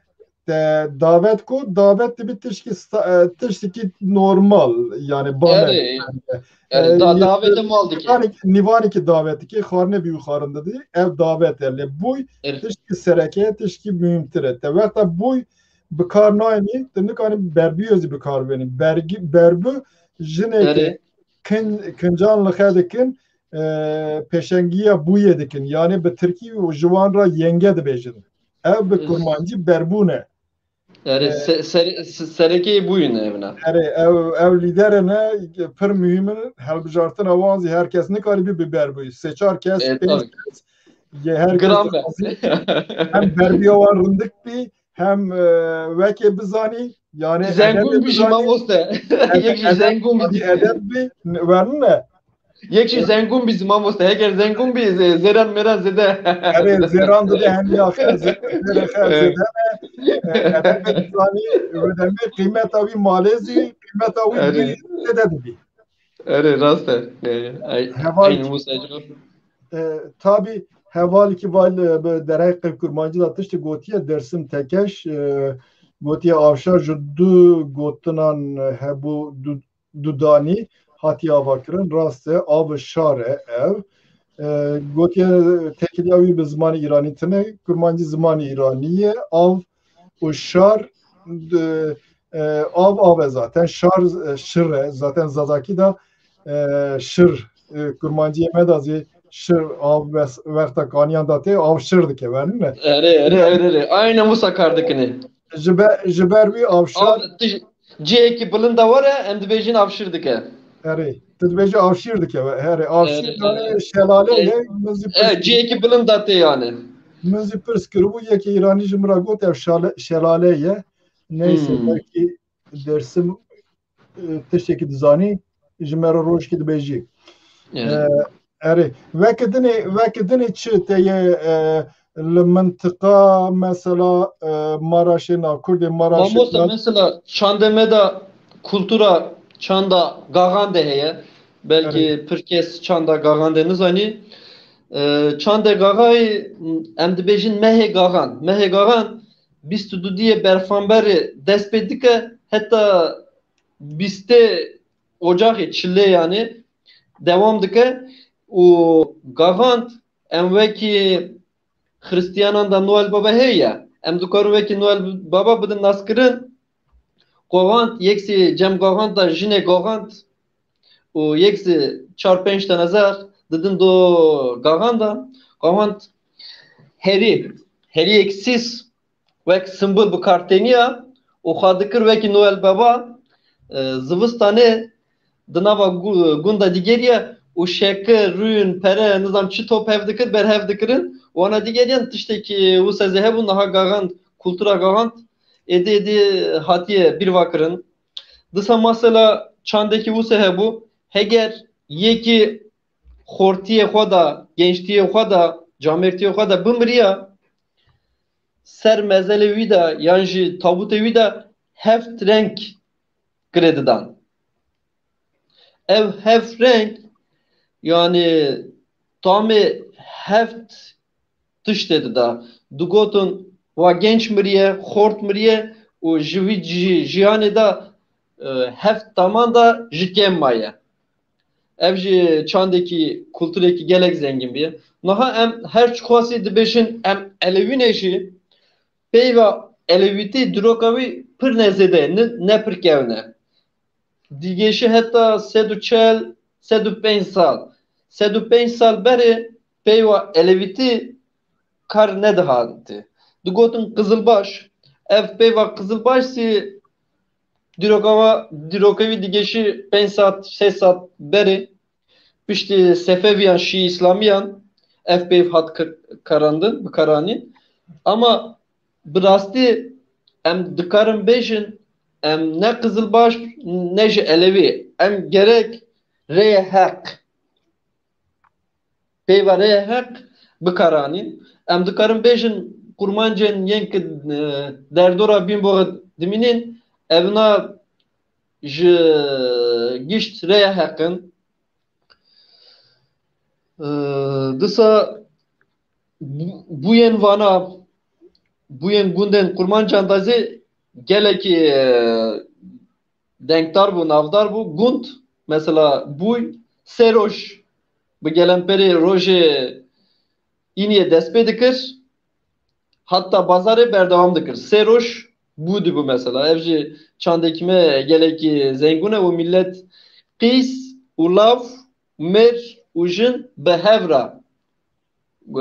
te davet ku, davet dibi tişkî sta-, e, tiştekî normal, yani bame. Erê. Erê, e, da-, davete mal dike. Nîvanekî, nîvanekî davet dike, xwarinê bî û xwarin didî, ev davet e, lê bûy Erê. Tişkî sereke, tişkî muhîmtir e. Te wexta bûy bi kar nayênî, tu nikanî berbiyê zî bi kar bênî. Bergi-, berbi jineke Erê. kin, kincan li xe dikin, e, pêşengiya bûyê dikin. Yani bi tirkî ji wan re yenge dibêjin. Ev bi kurmancî berbûn e. Erê, se-, ser-, se-, serekê bûyî ne evna. Erê, ew, ew lîderê ne pir muhîm in. Helbijartina wan zî her kes nikarî bi, bi berbûyî. Sê çar kes, E, pênc tabii. kes, yê her kes Gram be. razî. Hem berbiya wan rindik bî, hem, e, wekê bizanî, yani Zengûn edebê bî jî bizanî, mamoste. ede-, Yek jî edeb, zengûn bî. edeb bî, werine. Yek jî zengûn bî zî mamoste. Heger zengûn bî, ze-, zêran mêran zêde. Erê, zêran dide hem ya xe, zê-, zêrê xe Evet. zêde ne. E, edebê bizanî, wê demê qîmeta wî malê zî, qîmeta wî Erê. bî zêde dibî. Erê, rast e. E, ay, Heval aynı Musa Cevap. E, tabî hevalekî val, e, bi derheqê kurmancî de tiştê gotiye Dersim Tekeş, e, gotiye Avşar ji du gotinan hebû du, dudanî hatiye avakirin. Rast e, av şar e ev. E, gotiye têkiliya wî bi zimanê îranî tune, kurmancî zimanê îranî ye. Av û şar, e, e, av, av e zaten. Şar, e, şir e. Zaten Zazakî de, e, şir, e, kurmanciyê me de zî şir, av wes-, wexta kaniyan de tê, av şir dike, werine? Erê, erê, erê, erê. Aynen wisa kar dikine. Ji be-, ji ber wî avşar Av, tu ji-, cihekî bilind de were, em dibêjin avşir dike. Erê, tu dibêjî avşîr dike, erê, avşîr Erê, yani erê. şelale Erê. ye, min zî pirs E, cihekî bilind de tê yani. Min zî pirs kiribû, yekê îranî ji min re got, ev şale-, şelale ye. Neyse, Hmm. belkî Dersim, e, tiştekî dizanî, ji me re rojekî dibêjî. Evet. E, erê. Weke dinê, weke dinê çi te ye, e, li mintiqa, mesela, e, Maraşê na, Kurdê Maraşê Mamoste, na? Mesela, çandê me de kultura çanda Gaxan de heye. Belkî Evet. pir kes çanda Gaxan de nizanî. E, çandê Gaxayê, em dibêjin mehê Gaxan. Mehê Gaxan bîst û du diyê berfanberê dest pê dike, heta bîstê ocaxê çilê yani dewam dike û Gaxan em wekî Xristiyanan de Noel Baba heye. Em dikarin wekî Noel Baba bidin naskirin. Gaxan, yek sî cem Gaxan de jinê Gaxan û yek sî çar pênc tane zer didin do Gaxan de. Gaxan herî, herî yek sîs wek simbol bi kar têniya û xwe dikir wekî Noel Baba, e, zivistanê di nava gu-, gunda digeriye û şekir, rûn, pere, nizam çi top hev dikir, berhev dikirin. Wana digeriyan tiştekî wisa zî hebû, niha Gaxan, kultura Gaxan êdî êdî hatiye bîrva kirin. Disa mesela çandekî wisa hebû, heger yekî xortiyê xwe de, gençtiyê xwe de, camêrtiyê xwe de bimiriya, ser mezelê wî de yan jî tabûtê wî de heft reng girê didan. Ev heft reng, yani tamê heft tiştê dida. Digotin, wa genç miriye, xort miriye û ji vî jî-, jiyanê de, e, heft taman de ji kêm maye. Ev jî çandekî, kulturekî gelek zengîn bûye. Niha em her çiqasî dibêjin em Elewî ne jî, peyva Elewîtî dîroka wî pir nezêde ye, ne, ne pir kevn e. Digêşî heta sed û çel, sed û pênc sal. Sed û pênc sal berê peyva Elewîtî kar nedihatî. Digotin Qizilbaş. Ev peyva Qizilbaş zî dîroka wa, dîroka wî digêşî pênc sed, şeş sed berê. Piştî Sefeviyan, Şî Îslamiyan ev peyv hat k-, karandin, bikaranîn. Ama bi rastî em dikarin bêjin, em ne Qizilbaş, ne jî Elewî. Em gerek rêyê heq, peyva rêyê heq bikaranîn. Em dikarin bêjin, kurmancên yên ki, e, derdora Bînboxê dimînin, evna ji gişt rêyê heq in. E, disa bû-, bûyên vana, bûyên gundên kurmancan de zî gelekî, e, denkdar bû, navdar bû. Gund, mesela bûy, sê roj bi gelemperê rojê îniyê dest pê dikir, hatta bazarê berdewam dikir. Sê roj bû dibû mesela. Ev jî çandekî me gelekî zengûn e û millet qîs û lav, mêr û jin bi hev re,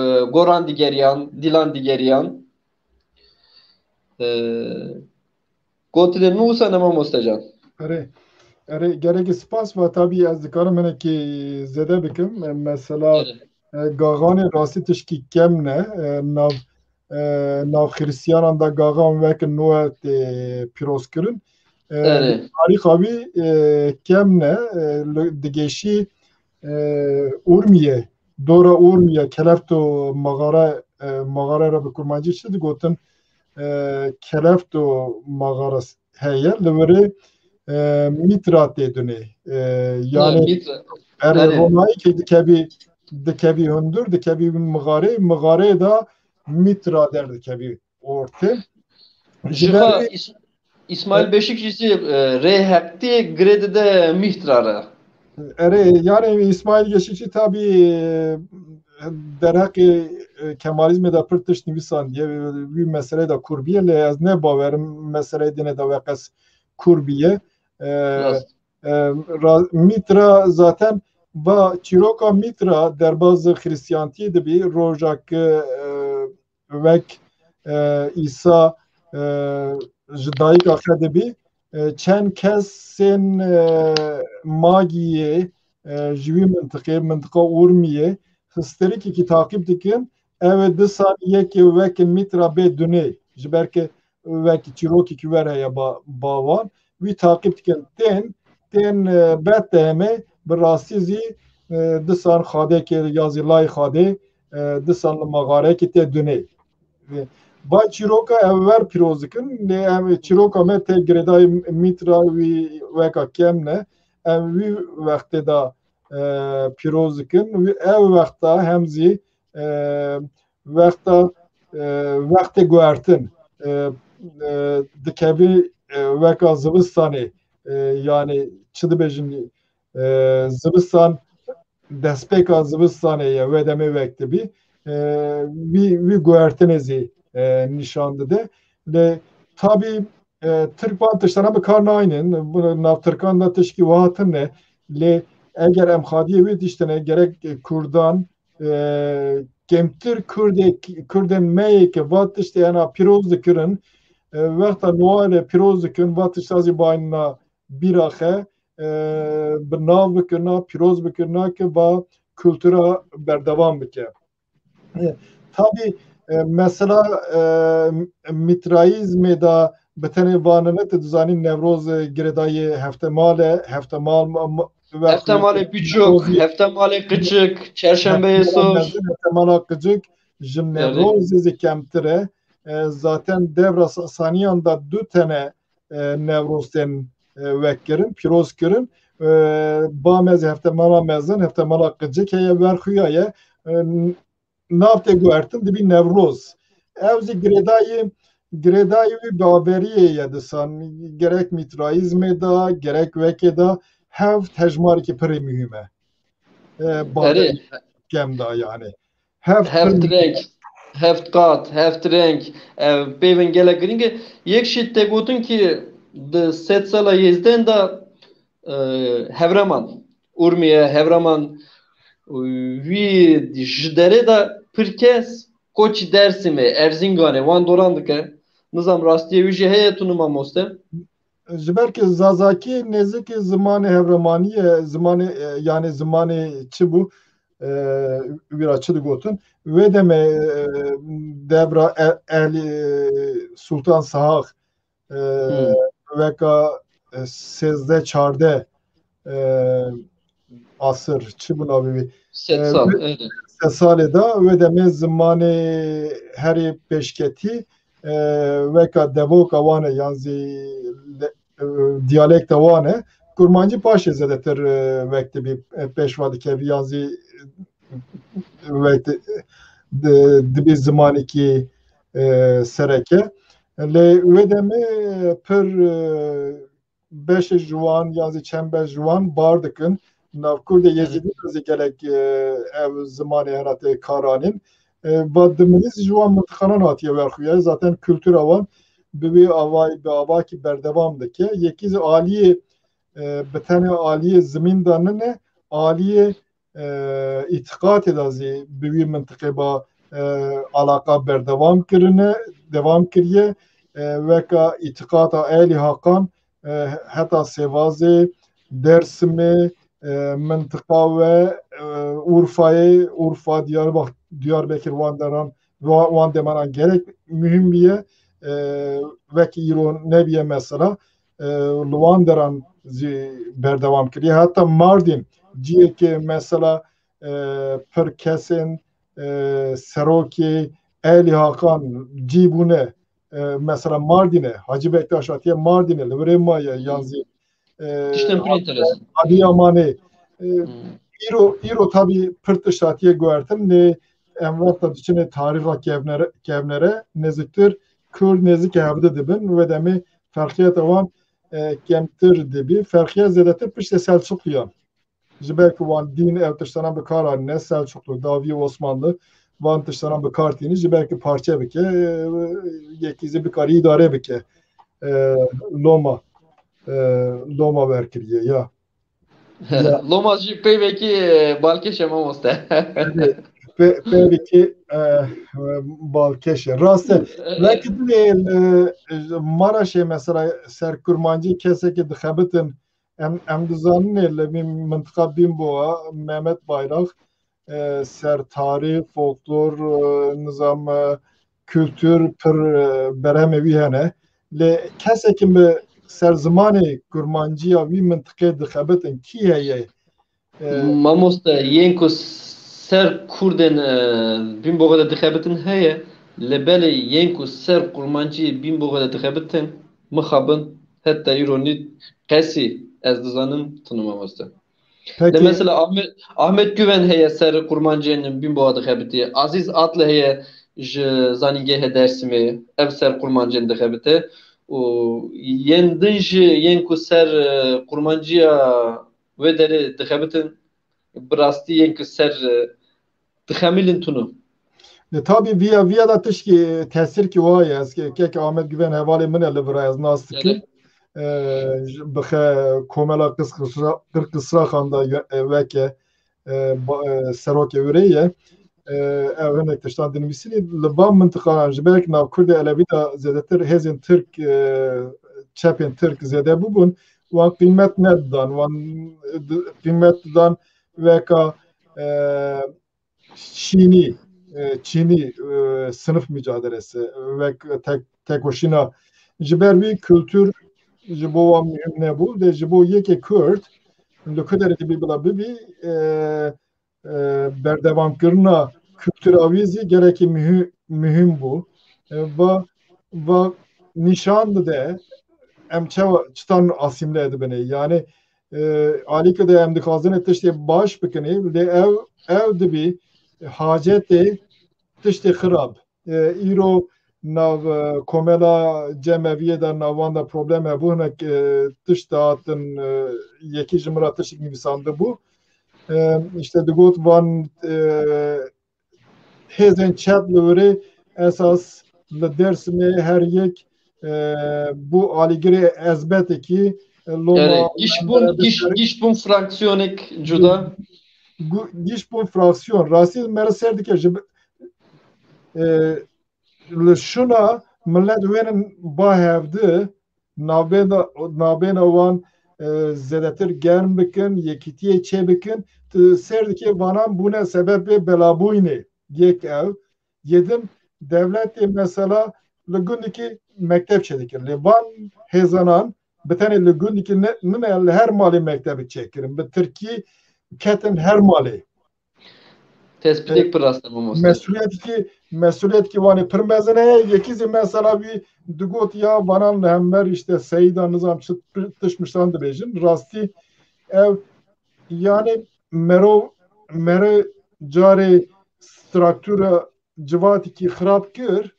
e, goran digeriyan, dîlan digeriyan. E, Gotinên min wisa ne mamoste can. Erê, erê, gerekî spas va, tabî ez dikarim hinekî zêde bikim. E, mesela, Erê. e, gaxanê rastî tişkî kem ne. E, nav, e, nav Xiristiyanan de gaxan wek Noel tê pîrozkirin. E, Erê. Tarîxa wî, e, kem ne. E, li, digêşî, e, Urmiye, dora Urmiye, Kelefto maxare, e, maxare re bi kurmancî çi digotin? E, Kelefto maxare heye, li virê, e, Mîtra tê dunê. E, yani, Mîtra. Erê, Erê. Ronayî ki dikevî, dikevî hundir, dikevî mixarê, mixarê da Mîtra derdikevî ortê. Ji Ji xwe ber vê Îs-, Îsmaîl Beşikçî jî, e, rê heqtî girê dide Mîhtra re. Erê, yani Îsmaîl Beşikçî tabî, e, derheqê, e, Kemalizmê de pir tişt nivîsandiye. Wî meseleyê de kûr biye, lê ez ne bawerim meseleyê dînê de weqas kûr biye. E, Rast. e, ra-, Mîtra zaten va çîroka Mîtra derbaz Xiristiyantiyê dibî, roja ki, e, wek, e, Îsa, e, ji dayika xwe dibî, e, çend kesên, e, magiyê, e, ji wî mintiqê, mintiqa Urmiyê, histerîkekî taqîb dikin, ew ê disan yekê wek Mîtra bê dunê, ji ber ke wek çîrokekî wer heye ba-, ba wan, wî taqîb dikin. Tên, tên, e, Betlehemê bi rastî zî, e, disan Xadekê ya zî lay Xadê, e, disan li mexarekî tê dunê. E, va çîroka ev wer pîroz dikin, lê ev çîroka me tê girêdayî Mîtra wî weka kem ne. Em wî wextê de, e, pîroz dikin. Wî ev wexta hem zî, e, wexta, e, wextê guhertin, e, e, dikevî, e, weka zivistanê, e, yani çi dibêjin, e, zivistan, destpêka zivistanê ye, wê demê wek dibî, e, wî, wî guhertinê zî, e, nîşan dide. Lê tabî, e, Tirk van tiştana bi kar naynin, bu navtirkan de tişkî wiha tune, lê eger em xadiyê wê tiştine gerek Kurdan, e, kêmtir Kurdê, Kurdên me yê ke va tiştê hena pîroz dikirin, e, wexta Noelê pîroz dikin, va tişta zî bayna bîra xe, e, bi nav bikirina, pîroz bikirina ke va kultura berdewam bike. E, tabî, e, mesela, e, Mîtraîzmê de bi tenê vanine, tu dizanî Newroz, e, girêdayî heftemal e, heftemal ma-, ma-, Heftemalê piçûk, Newrozî, heftemalê qiçik, çerşembeyê Heftemala sor. Mezin, heftemala qiçik ji Erê. Newrozê zî kemtir e. E, zaten devra Sasaniyan de du tene, e, Newroz tên, e, wek kirin, pîroz kirin. E, ba me zî heftemala mezin, heftemala qiçik heye, wer xuya ye. E, nav tê guhertin dibî Newroz. Ew zî girêdayî, girêdayî wî baweriyê ye disan. Gerek Mîtraîzmê de, gerek wekê de heft hejmarekî pirê muhîm e. E, Erê. Bawerî kem da yani. Heft Heft pir reng, heft qat, heft reng. Ev peyvên gelek girîng e. Yek jî tê gotin ki di sedsala hêzdeh de, e, Hevraman, Urmiye, Hevraman, e, wî ji derê de pir kes koçî Dersimê, Erzinganê, wan doran dike. Nizam rastiyê wî jî heye tunu mamoste. Ji ber ki Zazakî nêzîkî zimanê Hevramanî ye, zimanê, e, yani zimanê çi bû, e, wî ra çi digotin? Wê demê, e, devra e-, Ehlî, e, Sultan Sahak, e, Hmm. weka, e, sêzdeh çardeh, e, asir, çi bû navê wî? Sed E, sal, wê-, erê. Sed salê de wê demê zimanê herê pêşketî, e, weka devoka wan e, yan zî le-, e, diyalekta wan e. Kurmancî paşê zêdetir, e, wek dibî, e, pêşva dikevî, yan zî, e, wek di-, di-, dibî zimanekî, e, sereke. Lê wê demê pir, e, beşê ji wan yan zî çend beş ji wan bar dikin. Nav Kurdê Hı hı. Yezîdî de zî gelek, e, ev zimanê hena tê karanîn. E, va di milî zî ji wan mintiqanan hatiye werxuya. Zaten kultura wan bi wî avayî, bi avakî berdewam dike. Yekî zî aliyê, e, bi tenê aliyê zimîn de nine, aliyê, e, îtiqatê de zî bi wî mintiqê ba, e, alaqa berdewam kirine, dewam kiriye. E, weka îtiqata Elî Hakan, e, heta Sêvazê, Dersimê, e, mintiqa we, e, Urfayê, Urfa, Diyarbak-, Diyarbekir, wan deran, wa-, wan demanan gelek muhim biye. E, wekî îro nebiye mesela, e, li wan deran zî berdewam kiriye. Heta Mardin, ciyekê mesela, e, pir kesên, e, serokê Elî Hakan cî bûne, e, mesela Mardinê, Hacî Bektaş hatiye Mardinê, li virê maye, yan zî, e, Tiştên pir enteresan. Adıyamanê. E, Hmm. îro, îro tabî pir tişt hatiye guhertin, lê em wexta diçine tarîxa kevnere, kevnere, nêzîktir Kurd nêzîkî hevdi dibin, wê demê ferqiyeta wan, e, kemtir dibî. Ferqiya zêdetir piştê Selçuqliyan. Ji ber ku wan dîn ew tiştana bi kar anîne, Selçuklu, dawiyê Osmanlı van tiştana bi kar tînî, ji ber ku parçe bike, e, yekî zî bikarî îdare bike. E, loma, e, loma werkiriye, ya. Ya. Loma jî peyvekî, e, balkêş e, mamoste. Pê-, peyvekî, e, balkêş e. Rast e. Belkî dinê, e, Maraşê mesela ser kurmancî kesekî dixebitin, em, em dizanin ê li vî mintiqa Bînboğa, Mehmet Bayrak, e, ser tarîx, folklor, e, nizam, e, kultur pir, e, berhemê wî hene. Lê kesekî bi ser zimanê kurmanciya wî mintiqê dixebitin, kî heye? E, Mamoste, yên ku ser kurdên, e, Bînboxê de dixebitin heye, lê belê yên ku ser kurmancî Bînboxê de dixebitin, mixabin, heta îro nî qesî ez dizanim tune mamoste. Peki. Lê mesela Ahmet, Ahmet Güven heye ser kurmancên Bînboxa dixebitî. Aziz Atlı heye ji Zanîngehê Dersimê, ev ser kurmancên dixebite. Û yên din jî yên ku ser, e, kurmanciya wê derê dixebitin, bi rastî yên ku ser, e, dixemilin tune. Ne, tabî viya, viya da tişkî tesîrkî wa ye. Ez ke-, kek Ahmet Güven hevalê min e li vira, ez nas dikim. Evet. E, ji, bixe komela Qirqisra-, Qirqisraxan da ye-, e, weke, e, ba-, e, serokê wê rê ye. E, ew hinek tiştan dinivîsînî. Li van mintiqanan ji ber nav Kurdê Elewî de zêdetir hêzên Tirk, e, çepên Tirk zêde bûbûn. Wan qîmet nedidan. Wan, e, di-, qîmet didan weka, e, Çînî, e, Çînî, e, sinif mücadelesi, wek tek-, tekoşîna. Ji ber wî kultur ji bo wan muhim nebû. De ji bo yekê Kurd, li ku derê bî bila bibî, e, e, berdewamkirina kultura wî zî gelekî muhi-, muhim bû. E, va, va nîşan dide em çawa, çitan asîmle dibinê. Yani, e, alîkî de em dixwazin tiştê baş bikinê, lê ew, ew dibî hacetê tiştê xirab. E, îro nav, e, komela cemeviyê de nav wan de problem hebû, hinek, e, tişt dihatin, e, yekî ji min re tiştek nivîsandibû. E, işte digot van, e, hêzên çep li wirê esas li Dêrsimê her yek, e, bû alîgirê ezbetekî, e, loma Yani, giş bûn, giş, giş bûn fraksiyonek cuda. Gu-, giş bûn fraksiyon. Rastî me re ser dike ji bi-, e, li şuna millet wênin ba hevdi, navbêna, navbêna wan, e, zêdetir germ bikin, yekîtiyê çê bikin. Tu ser dikê vanan bûne sebebê belabûyînê. Yek ev. Yedin, dewletê mesela li gundikî mekteb çêdikir. Lê van hêzanan bi tenê li gundikî ne, nine, li her malê mektebê çêkirin. Bi tirkî ketin her malê. Tespîtek pir rast e, mamoste. Mesuliyetî, mesuliyetî wanê pir mezin heye. Yekî zî mesela wî digot ya vanan li hember işte Seyda nizam çi tişt miştan dibêjin. Rastî ev yani mero, mere carê struktura civatîkî xirab kir,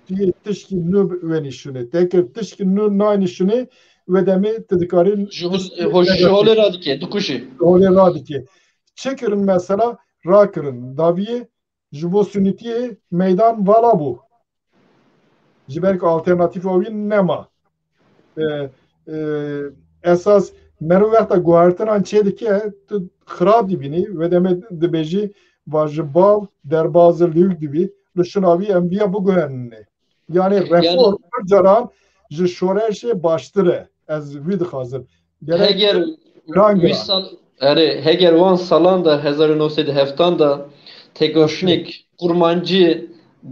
tu yê tişkî nû wenî şûnê. Te kir tişkî nû nayînî şûnê, wê demê tu dikarî Ji hol-, tişkî ho-, ji negatif holê radikê, dikuşî. Holê radikê. Çi kirin mesela? Rakirin. Daviyê ji bo sunîtiyê meydan vala bû. Ji ber ku alternatîfa wî nema. E, e, esas Meriv wexta guhertinan çêdike, tu xirab dibînî, wê demê dibêjî, va ji bav derbazî lûk dibî, li şinavî em viya biguherînê. Yanî reform pir caran ji şoreşê baştir e. Ez wî dixwazim. Gerek Heger giran wî giran. sal, erê, heger wan salan de, hezar û neh sed û heftan de, tekoşînek kurmancî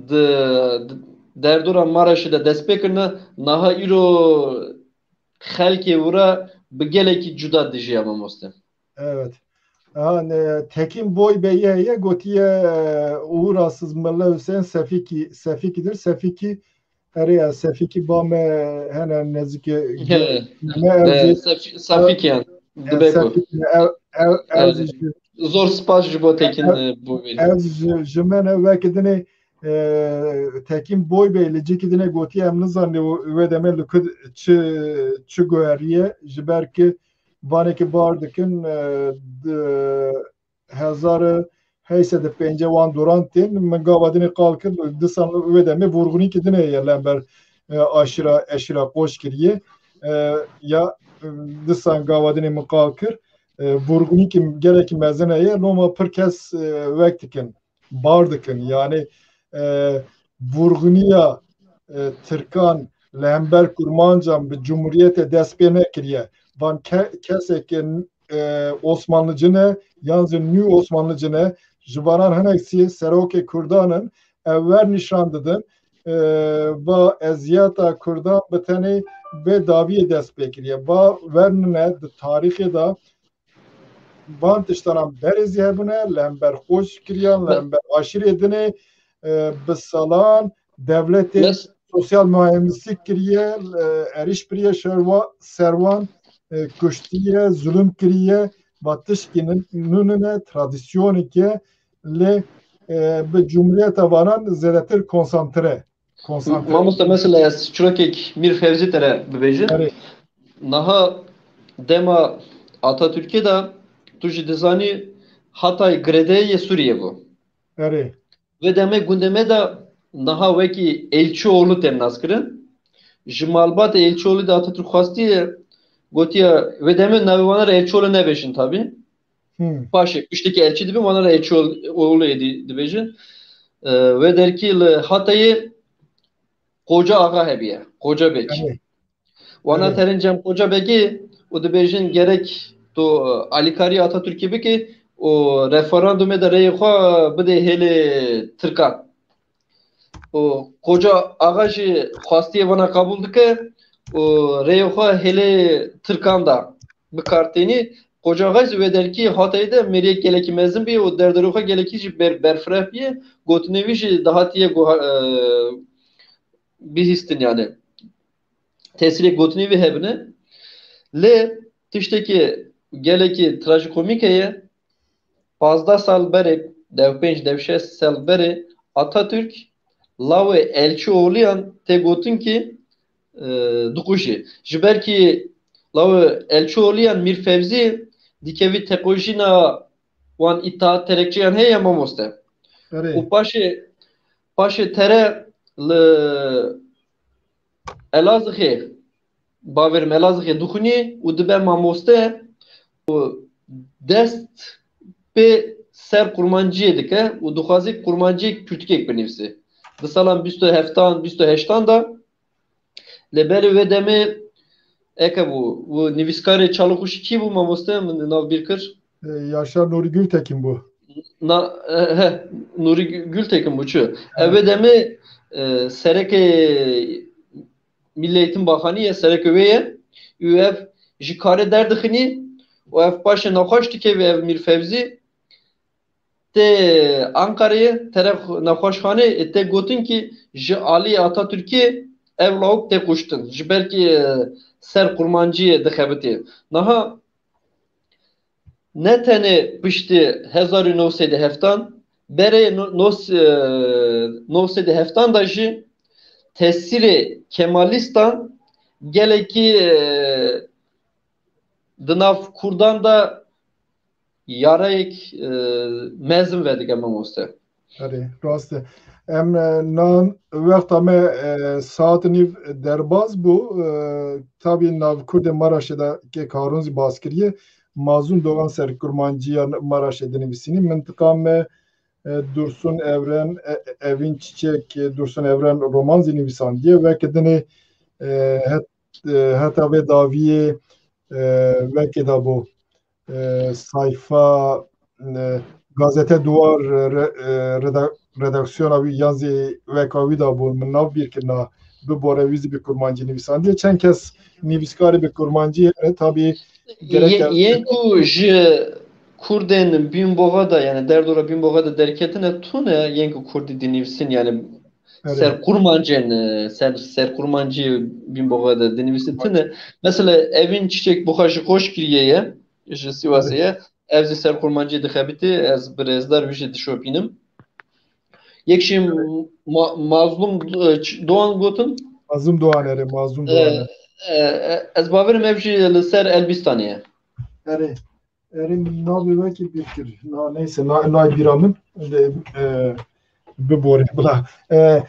di, di derdora Maraşê de dest pê kirine, niha îro xelkê wira bi gelekî cuda dijiya, mamoste. Evet. Ha, ne, Tekin Boy Bey ye, ye gotiye, e, Uğur Asız Mılla Hüseyin Sefiki, Sefikidir. Sefiki, erê ya Sefiki ba me hene nezike He. me E, evzi Sef-, Safik yan. e, Dibe ku. Sefiki, ev, ev, ev, Evet. Zor spas ji bo Tekin, e, Boy Bey. Ev ji, ji me ne wekî dinê, e, Tekin Boy Bey li cîkî dinê gotiye, em nizanin wê demê li ku çi, çi guheriye, ji ber ki vanekî bar dikin, e, di hezar heyt sed û pêncî wan doran tên, min gava dinê qal kir, disan wê demê vurgunîkî dinê ye lember, e, aşîra, eşîra qoç kiriye. E, ya, e, disan gava dinê min qal kir, e, vurgunîkî gelekî mezin heye, loma pir kes, e, wek dikin, bar dikin. Yanî, e, vurguniya, e, Tirkan li hember Kurmancan bi Cumhuriyetê dest pê nekiriye. Van ke-, kesê ke, e, Osmanlıcı ne, yan zî nû Osmanlıcı ne, ji vanan hinek sî serokê Kurdan in, ev wer nîşan didin, e, va eziyeta Kurdan bi tenê vê dawiyê dest pê kiriye. Va wer nine di tarîxê de van tiştanan berê zî hebûne, li hember xwe jî kiriyan, li Me- hember aşîrê dinê, e, bi salan dewletê Mes- sosyal mühendislik kiriye, e, erîş biriye şerwa-, serwan, e, kuştiye, zulüm kiriye, va tişkî nin-, nûnine tradisyoneke lê, e, bi cumhuriyeta vanan zêdetir konsantre. Konsantre. Mamoste, mesela ez çirokek Mîr Fevzî te re bibêjim. Erê. Niha dema Atatürk'ê de tu jî dizanî Hatay girêdayî yê Sûriyê bû. Erê. Vê demê gundê me de niha wekî Elçioğlu tên naskirin. Ji malbatê Elçioğlu de Atatürk xwestiye, gotiye, vê demê navê wana re Elçioğlu nebêjin tabî. Hmm. Paşê piştekî elçî dibin, wana re Elçioğlu êdî dibêjin. E, wê derkî li Hatayê Qoca Axa hebiye, Qoca Bek. Erê. Wana Erê. terin cem Qoca Begê û dibêjin gerek tu, e, alîkarî Atatürk'ê bike û referandumê de reyê xwe bide hêlê Tirkan. Û Qoca Axa jî xwestiyê vana qebûl dike û reyê xwe hêlê Tirkan da bi kar tênî. Qoca Axa jî wê derkî Hatayê de mêriyek gelekî mezin bî û derderê xwe gelekî jî ber-, berfireh bîye. Gotinê wî jî dahatiye guha-, e, bihîstin yani. Tesîrê gotinê wî hebine. Lê tiştekî gelekî trajikomîk heye. Pazdeh sal berê, dew pênc, dew şeş sal berê Atatürk lawê Elçioğluyan tê gotin ki, e, dikujê. Ji ber ki lawê Elçioğluyan Mîr Fevzî dikevî teqojîna wan îtaat terekçeyan heye mamoste. Erê. Û paşê, paşê tere li Elazığê, bavêrim Elazığê dixwînî û dibe mamoste û dest pê ser kurmanciyê dike û dixwaze kurmanciyê kurdkek binivîse. Di salan bîst û heftan, bîst û heştan de lê berê wê demê eke bû û nivîskarê Çalıkuşî kî bû mamoste? Min nav bîr kir. E, Yaşar Nuri Gültekin bû. Na, e, he, Nuri Gü-, Gültekin bû çi? He. Ev demê, e, sereke Milli Eğitim Bakanı ye, sereke wê ye. Û ev ji karê derdixinî û ev paşê nexweş dikeve ev Mîr Fevzî. Tê Ankara'yê, tere nexweşxanê, e, tê gotin ki ji alî Atatürk'ê ev lawik tê kuştin. Ji ber ki, e, ser kurmanciyê dixebitê. Niha ne tenê piştî hezar û neh sed û heftan, berê no-, nos-, e, neh sed û heftan de jî tesîrê Kemalîstan gelekî, e, di nav Kurdan de yarayek, e, mezin vedike mamoste. Erê, rast e. Em, e, nan wexta me, e, saet nîv derbas bû. E, tabî nav Kurdê Maraşê de kek Harûn zî bas kiriye. Mazlûm Doğan ser kurmanciya Maraşê dinivîsînî. Mintiqa me, e, Dursun Evren, e, Evîn Çiçek, e, Dursun Evren roman zî nivîsandiye. Weke dinê, e, het-, e, heta vê dawiyê, e, wekê de bû, e, sayfa, e, gazete Duwar, e, re-, e, reda-, redaksiyona wî yan zî weka wî de bûn. Min nav bîr kirina, bi bore wî zî bi kurmancî nivîsandiye. Çend kes nivîskarê bi kurmancî hene, tabî gerek Ye-, e, yên ku ji Kurdên Bînboxa de, yani derdora Bînboxa de derketine tune, yên ku Kurdî dinivîsin, yani Erê. Ser kurmancên, e, ser, ser kurmancî Bînboxa de dinivîsin tune. Mesela Evîn Çiçek buxa ji Qoşkiriyê ye, ji Sîwasê ye. Ev zî ser kurmancî dixebitê, ez bi rêzdar wî jî dişopînim. Yek jî Ma-, Mazlûm, e, Ç-, Doğan gotin. Mazlûm Doğan, erê, Mazlûm E, Doğan. e, e, ez bawerim ev jî li ser Elbîstanê ye. Erê. Erê, min navê wekî bîr kir. Na, neyse, na, nayê bîra min. De, e, biborê, bila. E,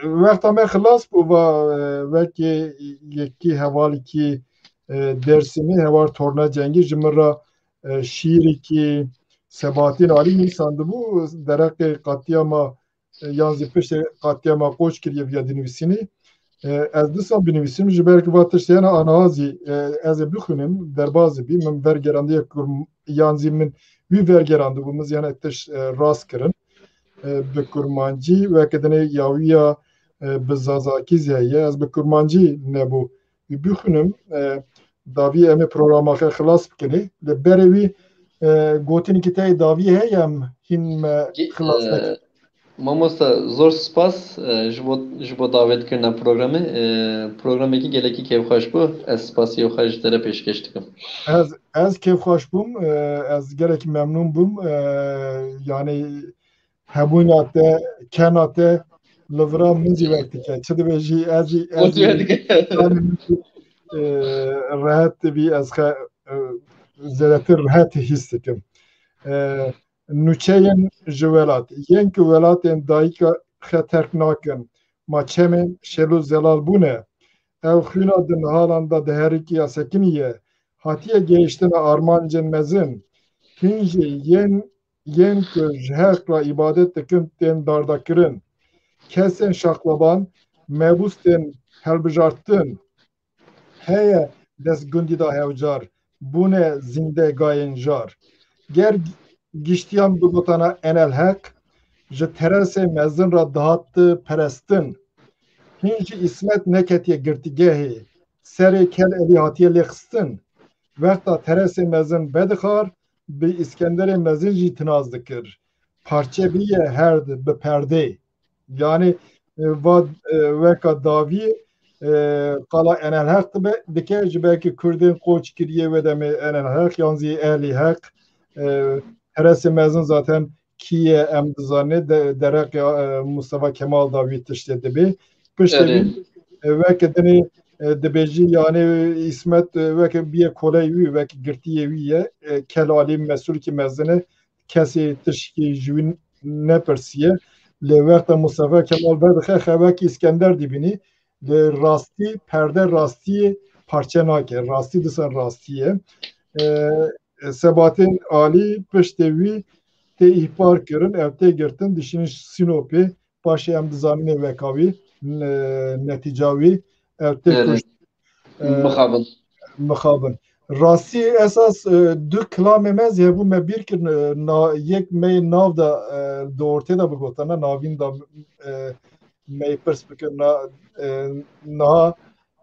wexta me xilas bû, va, e, wekî yekî hevalîkî, e, Dêrsimî, heval Torna Cengî ji min re, e, şîîrekî Sebatîn Alî nivîsandibû, dereqê qatiyama e, yan zî piştê qatiyama Qoçkiriyê viya dinivîsînî. E, ez dîsa binivîsim, ji ber ku va tiştê hene aniha zî, e, ez ê bixwînim, derbas bî, min vergerandiye kurm-, yan zî min wî vergerandibû, min zî hene tişt, e, rast kirin. E, bi kurmancî, weke dinê yawiya, e, bi zazakî zî heye, ez bi kurmancî nebû. Wî bixwînim, e, davî em ê programa xwe xilas bikinê. Li berê wî, e, gotinekî te yê davî heye em hîn me Gi-, xilas e, nekin? Mamosta, zor spas, e, ji bo, ji bo davetkirina programê. E, programekî gelekî kêfxweş bû. Ez spasiyê xwe ji te re pêşkêş dikim. Ez, ez kêfxweş bûm. E, ez gelekî memnûn bûm. E, yanî hebûna te, kena te li vira min zî wek dike. Çi dibêjî, ez jî, ez O jî dike. E, rehet dibî, ez xe-, e, zêdetir rehet hîs dikim. E, nûçeyên ji welat. Yên ku welatên dayika xwe terk nakin, ma çemên şêl û zelal bûne. Ew xwîna di nihalan de diherikiya sekiniye, hatiye gihiştina armancên mezin. Hîn jî yên, yên ku ji heq re îbadet dikin tên dardakirin. Kesên şaxleban, mebûs tên helbijartin. Heye dest gundî da hewcar, bûne zîndegayên jar. Ger giştiyan bigotana enel heq, ji teresê mezin re dihati perestin. Hîn jî Îsmet neketiye girtîgehê, serê Kel Elî hatiye lêxistin. Wexta teresê mezin vedixar, bi Îskenderê Mezin jî tinaz dikir. Parçe bîye herd bi perdê. Yanî, e, va, e, weka davî, e, qala Enelheq dibe, dike, ji ber ku Kurdên Qoçkiriyê wê demê Enelheq, yan zî Ehlî Heq, e, Teresê Mezin zaten kî ye em dizanê, de-, dereqê, e, Mustafa Kemal da wî tiştê dibê. Piştê Erê. Wî, e, weke dinê, e, dibêjî, yanî Îsmet, e, weke bîye koley wî, weke girtiyê wî ye. E, Kel Alî mesulkî mezin e. Kesê tişkî ji wî nepirsiye. Lê wexta Mustafa Kemal vedixe, xewekî Îskender dibînî. Lê rastî, perde rastiyê parçe nake. Rastî dîsan rastî ye. E, Sebatên Alî piştê wî tê îhbar kirin, ev tê girtin, dişînin Sînopê. Paşê em dizanin ê weka wî, ne-, netîca wî, ev tê Erê. Kuşt. E, Mixabin. Mixabin. Rastî esas, e, du kilamê me zî hebû me bîr kirin, e, na-, yek me yê nav de, e, di ortê de bigotana, navîn de, e, me yê pirs bikirina, e, niha,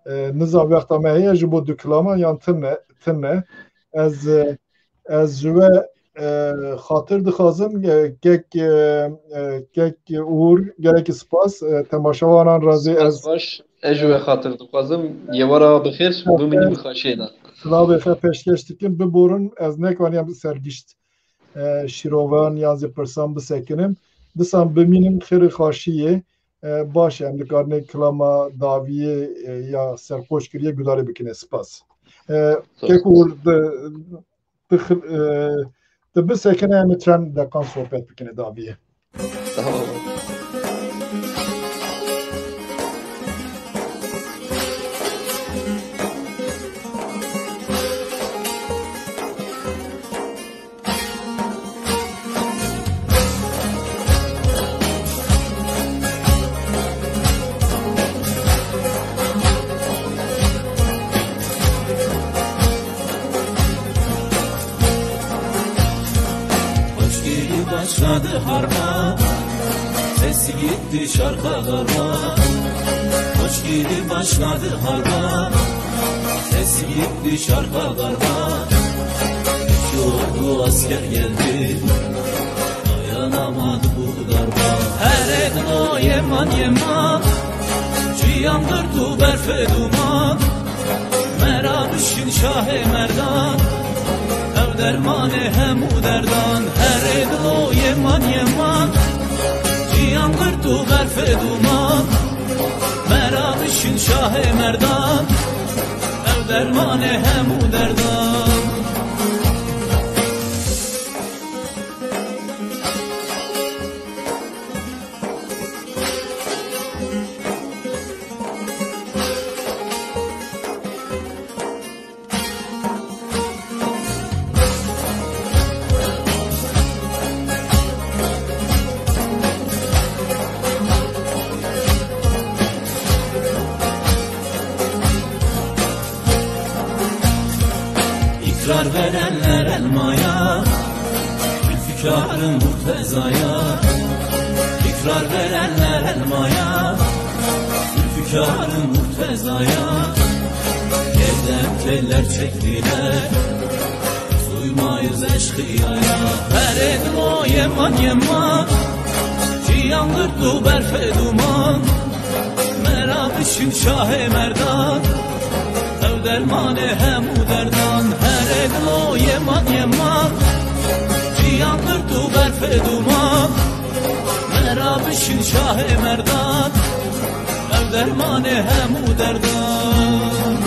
e, niza wexta me heye ji bo du kilama yan tune, tune. Ez, e, Ez ji we, e, xatir dixwazim, e, kek, e, e, kek Uğur, gelekî spas. E, temaşevanan razî ez. Spas baş, ez ji we xatir dixwazim. Yê we re bixêr, bimînin bi xweşiyê de. Silavê xwe pêşkêş dikim, biborin, ez nekaniyam ser gişt, e, şîrovan yan zî pirsan bisekinim. Disan bimînin xêr û xweşiyê. E, baş e, em dikarin kilama daviyê, e, ya serxweş kiriye gudarê bikine. Spas. E, Sağ ol. Kek Uğur, di, di xil-, e, di bisekine em çend deqan sohbet bikine daviyê. Tamam. Harba, sesi gitti şarka garba. Koç gibi başladı harba, sesi gitti şarka garba. Üç yorgu asker geldi, dayanamadı bu darba. Her edin o yeman yeman, çiyandır tu berfe duman. Merabişin şahê merdan, ew dermanê hemû derdan. Herê dilo yeman yeman, ciyan girt û berfê duman. Merabişin şahê merdan, ew dermanê hemû derdan. İkrar verenler elmaya, Zülfikar'ın Murteza'ya. İkrar verenler elmaya, Zülfikar'ın Murteza'ya. Yerden teller çektiler, uymayız eşkıyaya. Her edin o yeman yeman, ciyan girt û berfê duman. Merabişin şahê merdan, ew dermanê hemû derdan. Herê dilo yeman yeman, ciyan girt û berfê duman. Merabişin şahê merdan, ew dermanê hemû derdan.